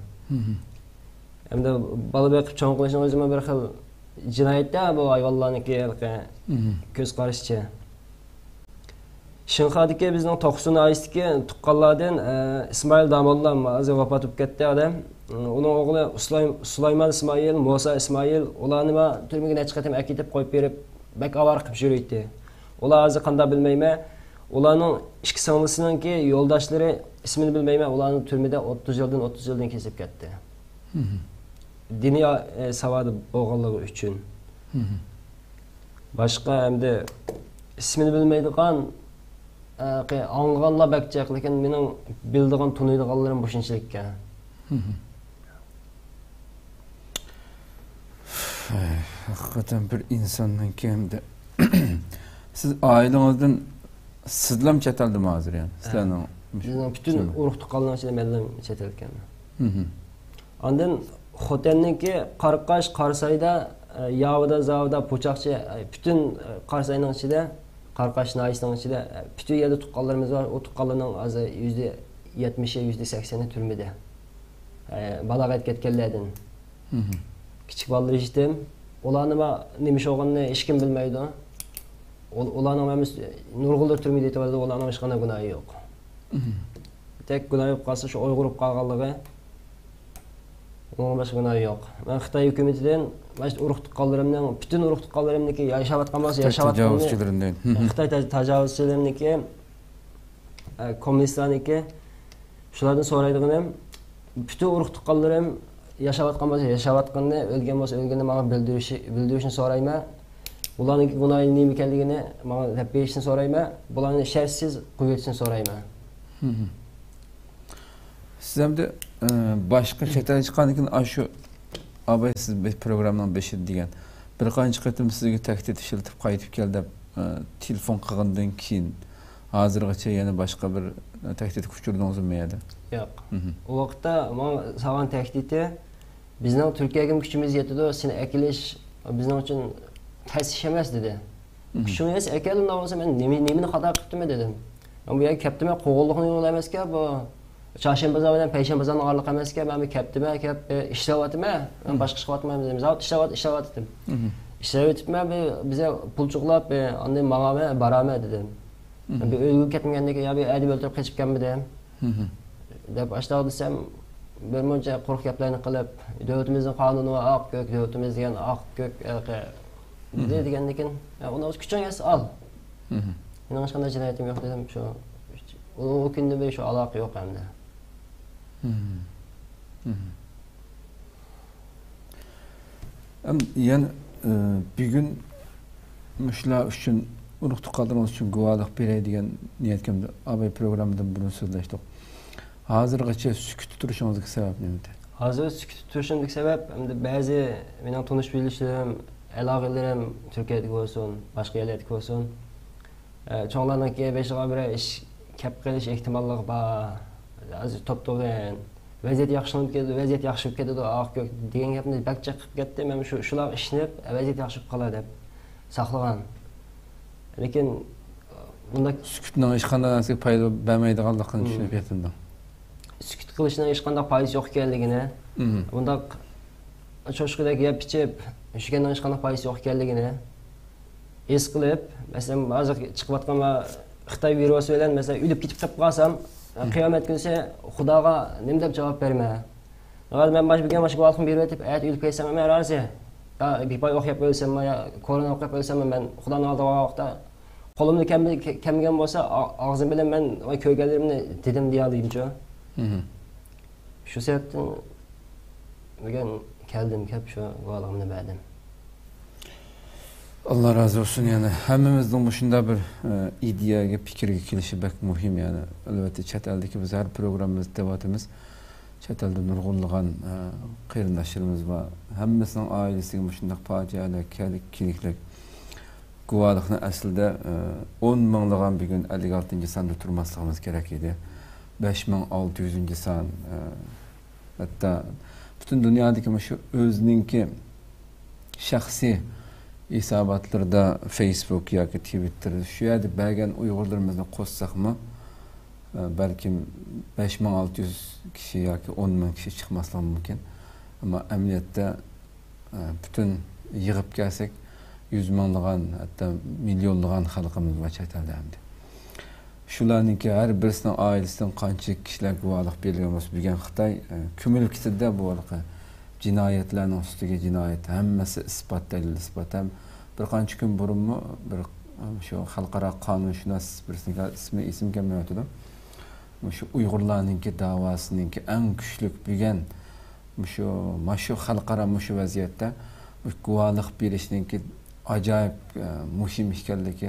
ئەمدى بالا بېقىپ چوڭ قىلىشنىڭ ئۆزىمۇ بىر خىل جىنايەت-دە بۇ ھايۋانلارنىڭكى ھېلىقى كۆز قارىشىچە. شىنخادىكى بىزنىڭ توقسۇن ئائىلىسىدىكى تۇغقانلاردىن، ئە، ئىسمائىل داموللام ھازىر ۋاپات بولۇپ كەتتى ئادەم. ئۇنىڭ ئوغلى ئۇسلاي-، سۇلايمان ئىسمائىل، مۇسا ئىسمائىل، ئۇلارنى ما تۈرمىگە نەچچە قېتىم ئەكېتىپ قويۇپ بېرىپ، بەك ئاۋارە قىلىپ يۈرۈيتتى. ئۇلار ھازىر قانداق بىلمەيمەن. ئۇلارنىڭ ئىككى سىڭلىسىنىڭكى يولداشلىرى ئىسمىنى بىلمەيمەن. ئۇلارنى تۈرمىدە ئوتتۇز يىلدىن، ئوتتۇز يىلدىن كېسىپ كەتتى. دىنىي، ئە، ساۋادى بولغانلىقى ئۈچۈن. باشقا ئەمدى ئىسمىنى بىلمەيدىغان، ئە، قى-، ئاڭلىغانلار بەك جىق، لېكىن مېنىڭ بىلىدىغان، تونۇيدىغانلىرىم مۇشۇنچىلىككەن. ھەقىقەتەن بىر ئىنساننىڭكى ئەمدى. سىز ئائىلىڭىزدىن، سىزلام چەت ئەلدىمۇ ھازىر يەنى؟ سىلەرنىڭ بىزنىڭ پۈتۈن ئۇرۇق تۇغقانلار ئىچىدە مەنلا چەت ئەلدىكەن. ئاندىن خوتەننىڭكى قاراقاش، قاراسايدا، ئە، ياۋىدا، زاۋىدا، پۇچاقچى، ئە، پۈتۈن، ئە، قاراساينىڭ ئىچىدە، قاراقاش ناھىيەسىنىڭ ئىچىدە، ئە، پۈتۈن يەردە تۇغقانلىرىمىز بار. ئۇ تۇغقانلارنىڭ ھازىر يۈزدە يەتمىشى، يۈزدە سەكسىنى تۈرمىدە. ئە، بالاغەتكە يەتكەنلەردىن. كىچىك بالىلىرى يېتىم. ئۇلارنىڭ نېمە ئىش بولغىنىنى ھېچكىم بىلمەيدۇ. ئۇ-، ئۇلارنىڭ ھەممىسى نۇرغۇنلىرى تۈرمىدە يېتىۋاتىدۇ، ئۇلارنىڭ ھېچقانداق گۇناھى يوق. تەك گۇناھى بولۇپ قالسا، شۇ ئۇيغۇر بولۇپ قالغانلىقى. ئۇنىڭ باشقا گۇناھى يوق. مەن خىتاي ھۆكۈمىتىدىن، مانا شۇ ئۇرۇق تۇغقانلىرىمنىڭ، پۈتۈن ئۇرۇق تۇغقانلىرىمنىڭكى ياشاۋاتقان بولسا، خىتاي ياشاۋاتقىنىنى، تاجاۋۇزچىلىرىنى. خىتاي تا-، تاجاۋۇزچىلىرىنىڭكى، ئە، كوممۇنىستلارنىڭكى، شۇلاردىن سورايدىغىنىم، پۈتۈن ئۇرۇق تۇغقانلىرىم ياشاۋاتقان بولسا ياشاۋاتقىنىنى، ئۆلگەن بولسا ئۆلگىنىنى ماڭا بىلدۈرۈشى، بىلدۈرۈشنى سورايمەن. ئۇلارنىڭكى گۇناھى نېمە ئىكەنلىكىنى ماڭا دەپ بېرىشىنى سورايمەن. بۇلارنى شەرتسىز قويۇۋېتىشنى سورايمەن. سىز ئەمدى، ئە، باشقا چەت ئەلگە چىققاندىن كېيىن، ئاشۇ ئاباي، سىز بىر پروگراممىنىڭ بېشىدا دېگەن، بىر قانچە قېتىم سىزگە تەھدىت ئىشلىتىپ قايتىپ كەل دەپ، ئە، تېلېفون قىلغاندىن كېيىن، ھازىرغىچە يەنە باشقا بىر تەھدىتكە ئۇچرىدىڭىزمۇ يەنە؟ ياق. ئۇ ۋاقىتتا ماڭا سالغان تەھدىتى، بىزنىڭ تۈركىيەگىمۇ كۈچىمىز يېتىدۇ، سېنى ئەكېلىش بىزنىڭ ئۈچۈن تەس ئىش ئەمەس، دېدى. كۈچۈڭ يەتسە ئەكەل، ئۇنداق بولسا مەن نېمە، نېمىنى خاتا قىپتىمەن، دېدىم. مەن بۇ يەرگە كەپتىمەن، قوغۇنلۇقنىڭ يولى ئەمەسكەن بۇ. چارشەنبە بازار بىلەن پەيشەنبە بازارنىڭ ئارىلىقى ئەمەسكەن، مەن بۇ كەپتىمەن، كەپ، ئە، ئىشلەۋاتىمەن. مەن باشقا ئىش قىلىۋاتمايمەن، دېدىم. زاۋۇت ئىشلەۋات-، ئىشلەۋاتىتتىم. ئىشلەۋېتىپمەن، بىر، بىزە پۇل چۇقلاپ، ئە، ئاندىن ماڭامەن، بارامەن، دېدىم. مەن بىر ئۆلگۈم كەتمىگەندىكىن، يا بىر ئەدىب ئۆلتۈرۈپ قېچىپ كەلمىدىم. دەپ ئاشتاق دېسەم، بىر مۇنچە قۇرۇق گەپلەرنى قىلىپ، دۆلىتىمىزنىڭ قانۇنى بار، ئاق كۆك، دۆلىتىمىز دېگەن ئاق كۆك، ئەقە، دېدى دېگەندىكىن، يا، ئۇنىڭ كۈچۈڭ يەتسە ئال. مېنىڭ ھېچقانداق جىنايىتىم يوق، دېدىم. شۇ، ئۇ، ئۇ كۈندىن بېرى شۇ ئالاقە يوق ئەمدى. ئەم، يەنە، ئە، بۈگۈن مۇشۇلار ئۈچۈن، ئۇرۇق تۇغقانلىرىڭىز ئۈچۈن گۇۋاھلىق بېرەي دېگەن نىيەتكە ئاباي پروگراممىدىن بۇرۇن سۆزلەشتۇق. ھازىرغىچە سۈكۈتتە تۇرۇشىڭىزدىكى سەۋەب نېمىدى؟ ھازىر سۈكۈتتە تۇرۇشۇمدىكى سەۋەب، ئەمدى بەزى مېنىڭ تونۇش بىلىشلىرىم، ئالاقىلىرىم تۈركىيەدىكى بولسۇن، باشقا يەرلەردىكى بولسۇن، ئە، چوڭلارنىڭكى بېشىغا بىرەر ئىش كەپ قېلىش ئېھتىماللىقى بار. ھازىر توپتوغرا، ۋەزىيەت ياخشىلىنىپ كېتىدۇ، ۋەزىيەت ياخشى بولۇپ كېتىدۇ، ئاق كۆك دېگەن گەپنى بەك جىق قىلىپ كەتتى. مەن شۇ، شۇلارغا ئىشىنىپ، ۋەزىيەت ياخشى بولۇپ قالار دەپ ساقلىغان. لېكىن بۇنداق سۈكۈتنىڭ ھېچقانداق نەرسىگە پايدا بەرمەيدىغانلىقىنى چۈشىنىپ يېتىمدۇ. سۈكۈت قىلىشنىڭ ھېچقانداق پايدىسى يوق ئىكەنلىكىنى، بۇنداق چوشقىدەك يەپ ئىچىپ يۈرگەننىڭ ھېچقانداق پايدىسى يوق ئىكەنلىكىنى ھېس قىلىپ، مەسىلەن، ھازىر چىقىۋاتقان خىتاي ۋىرۇسى بىلەن، مەسىلەن، ئۆلۈپ كېتىپ قېلىپ قالسام، قىيامەت كۈنىسى خۇداغا نېمە دەپ جاۋاب بېرىمەن؟ ھازىر مەن مانا بۈگۈن مانا شۇ گۇۋاھلىقنى بېرىۋېتىپ، ئەتە ئۆلۈپ كەتسەم، مەن رازى. يا بىپايە ئوقياپ ئۆلسەممۇ، يا كورونا ئوقياپ ئۆلسەممۇ، مەن خۇدانىڭ ئالدىغا بارغان ۋاقىتتا قولۇمدىن كەلمىگەن بولسا، ئا-، ئاغزىم بىلەن مەن كۆرگەنلىرىمنى دېدىم دېيەلەيمچۇ؟ شۇ سەۋەبتىن بۈگۈن كەلدىم، كەپ شۇ گۇۋاھلىقىمنى بەردىم. ئاللا رازى بولسۇن. يەنە ھەممىمىزنىڭ مۇشۇنداق بىر، ئە، ئىدىيەگە، پىكىرگە كېلىشى بەك مۇھىم. يەنى ئەلۋەتتە چەت ئەلدىكى بىز ھەر پروگراممىمىزدا دەۋاتىمىز. چەت ئەلدە نۇرغۇنلىغان، ئە، قېرىنداشلىرىمىز بار. ھەممىسىنىڭ ئائىلىسىگە مۇشۇنداق پاجىئەلىك، كەلك-، كېلىكلىك گۇۋاھلىقنى ئەسلىدە، ئە، ئون مىڭلىغان بۈگۈن ئەللىك ئالتىنچى ساندا تۇرماسلىقىمىز كېرەك ئىدى. بەش مىڭ ئالتە يۈزىنچى سان، ئە، ھەتتا پۈتۈن دۇنيادىكى مۇشۇ ئۆزىنىڭكى شەخسىي ھېساباتلىرىدا، فېيسبۇك ياكى تىۋىتتېر، شۇ يەردە بەرگەن ئۇيغۇرلىرىمىزنى قوشساقمۇ، ئە، بەلكىم بەش مىڭ ئالتە يۈز كىشى ياكى ئون مىڭ كىشى چىقماسلىقى مۇمكىن. ئەمما ئەمەلىيەتتە، ئە، پۈتۈن يىغىپ كەلسەك، يۈز مىڭلىغان، ھەتتا مىليونلىغان خەلقىمىز بار چەت ئەلدە ئەمدى. شۇلارنىڭكى ھەر بىرسىنىڭ ئائىلىسىدىن قانچە كىشىلەر گۇۋاھلىق بېرىلگەن بولسا، بۈگۈن خىتاي، ئە، كۆمۈلۈپ كېتىدۇ بۇ ھېلىقى جىنايەتلەرنىڭ ئۈستىگە جىنايەت، ھەممىسى ئىسپات، دەلىل ئىسپات. ھەم بىر قانچە كۈن بۇرۇنمۇ بىر، ئە، شۇ خەلقئارا قانۇنشۇناس بىرسىنىڭكى ئىسمى ئېسىمگە كەلمەيۋاتىدۇ. مۇشۇ ئۇيغۇرلارنىڭكى داۋاسىنىڭكى ئەڭ كۈچلۈك بۈگۈن مۇشۇ، ماشۇ خەلقئارا مۇشۇ ۋەزىيەتتە مۇشۇ گۇۋاھلىق بېرىشنىڭكى ئاجايىپ، ئە، مۇھىم ئىكەنلىكى،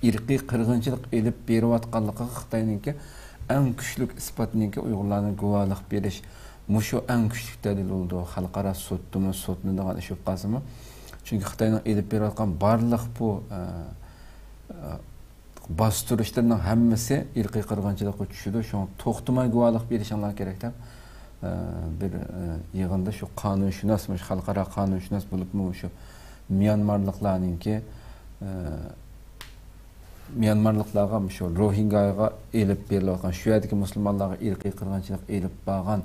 ئىرقىي قىرغىنچىلىق ئېلىپ بېرىۋاتقانلىقىغا خىتاينىڭكى ئەڭ كۈچلۈك ئىسپاتنىڭكى ئۇيغۇرلارنىڭ گۇۋاھلىق بېرىش مۇشۇ ئەڭ كۈچلۈك دەلىل بولىدۇ. خەلقئارا سوتتىمۇ سوتلىنىدىغان ئىش بولۇپ قالسىمۇ، چۈنكى خىتاينىڭ ئېلىپ بېرىۋاتقان بارلىق بۇ، ئە، ئە، باستۇرۇشلىرىنىڭ ھەممىسى ئىرقىي قىرغىنچىلىققا چۈشىدۇ. شۇڭا توختىماي گۇۋاھلىق بېرىشىڭلار كېرەك دەپ، ئە، بىر، ئە، يىغىندا شۇ قانۇنشۇناس، مۇشۇ خەلقئارا قانۇنشۇناس بولۇپمۇ شۇ ميانمارلىقلارنىڭكى، ئە، ميانمارلىقلارغا مۇشۇ روھىنگاغا ئېلىپ بېرىلىۋاتقان، شۇ يەردىكى مۇسۇلمانلارغا ئىرقىي قىرغىنچىلىق ئېلىپ بارغان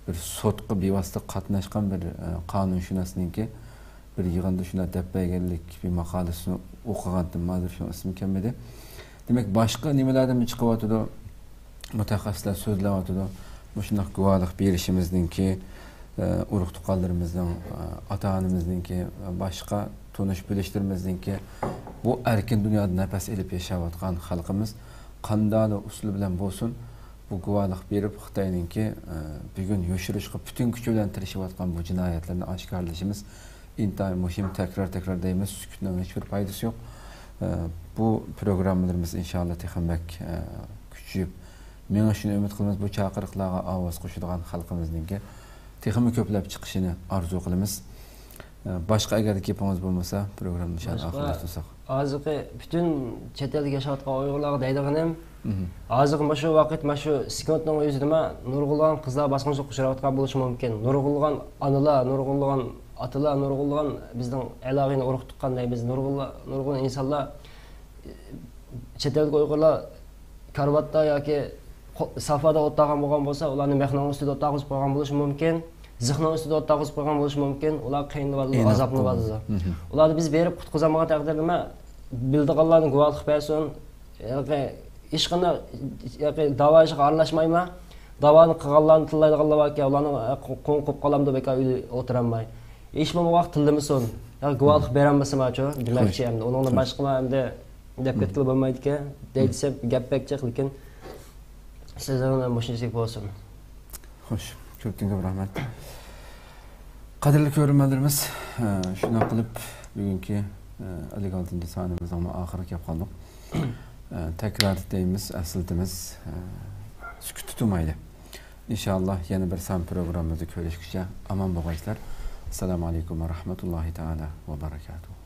بىر سوتقا بىۋاسىتە قاتناشقان بىر، ئە، قانۇنشۇناسنىڭكى بىر يىغىندا شۇنداق دەپ بەرگەنلىك بىر ماقالىسىنى ئوقۇغانتىم، ھازىر شۇنىڭ ئىسمى كەلمىدى. دېمەك، باشقا نېمىلەردىنمۇ چىقىۋاتىدۇ، مۇتەخەسسىسلەر سۆزلەۋاتىدۇ. مۇشۇنداق گۇۋاھلىق بېرىشىمىزنىڭكى، ئە، ئۇرۇق-تۇغقانلىرىمىزنىڭ، ئە، ئاتا-ئانىمىزنىڭكى، ئە، باشقا تونۇش-بىلىشلىرىمىزنىڭكى بۇ ئەركىن دۇنيادا نەپەس ئېلىپ ياشاۋاتقان خەلقىمىز قانداقلا ئۇسۇل بىلەن بولسۇن، بۇ گۇۋاھلىق بېرىپ، خىتاينىڭكى، ئە، بۈگۈن يوشۇرۇشقا پۈتۈن كۈچى بىلەن تىرىشىۋاتقان بۇ جىنايەتلىرىنى ئاشكارىلىشىمىز ئىنتايىن مۇھىم. تەكرار، تەكرار دەيمىز، سۈكۈتنىڭ ھېچبىر پايدىسى يوق. ئە، بۇ پروگراممىلىرىمىز ئىنشاللا تېخىمۇ بەك، ئە، كۈچىيىپ مېڭىشىنى ئۈمىد قىلىمىز. بۇ چاقىرىقلارغا ئاۋاز قوشىدىغان خەلقىمىزنىڭكى تېخىمۇ كۆپلەپ چىقىشىنى ئارزۇ قىلىمىز. ئە، باشقا ئەگەر گېپىڭىز بولمىسا، پروگراممىنى ئىنشاللا باشقا ئاخىرلاشتۇرساق. ھازىرقى پۈتۈن چەت ئەلدە ياشاۋاتقان ئۇيغۇرلارغا دەيدىغىنىم، مهم. ھازىرقى مۇشۇ ۋاقىت، مۇشۇ سېكۇنتنىڭ ئۆزىدىما نۇرغۇنلىغان قىزلار باسقۇنچىلىققا ئۇچراۋاتقان بولۇشى مۇمكىن. نۇرغۇنلىغان ئانىلار، نۇرغۇنلىغان ئاتىلار، نۇرغۇنلىغان بىزنىڭ ئەلاقىنى ئۇرۇق تۇغقان دەيمىز. نۇرغۇنلا-، نۇرغۇن ئىنسانلار، چەت ئەلدىكى ئۇيغۇرلار كارىۋاتتا ياكى قو-، سافادا ئولتۇرغان بولغان بولسا، ئۇلارنى مىخنىڭ ئۈستىدە ئولتۇرغۇزۇپ قويغان بولۇشى مۇمكىن. زىخنىڭ ئۈستىدە ئولتۇرغۇزۇپ قويغان بولۇشى مۇمكىن. ئۇلار قىينىلىۋاتىدۇ، ئازابلىنىۋاتىدۇ. مهم. ئۇلارنى بىز بېرىپ قۇتقۇزالمىغان تەقدىردىمۇ، بىلىدىغانلارنى گۇۋاھلىق بەرسۇن. ھېلىقى ھېچقانداق، ھېلىقى داۋا ئىشىغا ئارىلاشمايمۇ؟ داۋانى قىلغانلارنى تىللايدىغانلار باركەن، ئۇلارنىڭ، ئە، قو-، قوڭى قوپۇپ قالامدۇ، بىكار ئۆيدە ئولتۇرالماي. ھېچ بولمىغاق تىللىمىسۇن. يا گۇۋاھلىق بېرەلمىسىمۇچۇ دېمەكچى ئەمدى. ئۇنىڭدىن باشقا ئەمدى دەپ كەتكىلى بولمايدىكەن. دەيدىسەم گەپ بەك جىق، لېكىن سۆزلىرىڭ مۇشۇنچىلىك بولسۇن. خوش، كۆپتىن كۆپ رەھمەت. قەدىرلىك كۆرۈرمەنلىرىمىز، ئە، شۇنداق قىلىپ بۈگۈنكى، ئە، ئەللىك ئالتىنچى سانىمىزنىڭمۇ ئاخىرىغا كەپ قالدۇق. ئە، تەكرار دەيمىز، ئەسلىتىمىز، ئە، سۈكۈت تۇتۇلمايلى. ئىنشاللا يەنە بىر سان پروگراممىمىزدا كۆرۈشكىچە ئامان بولغايسىلەر. ئەسسالامۇ ئەلەيكۇم ۋە رەھمەتۇللاھى تائالا ۋە بەرەكاتۇھۇ.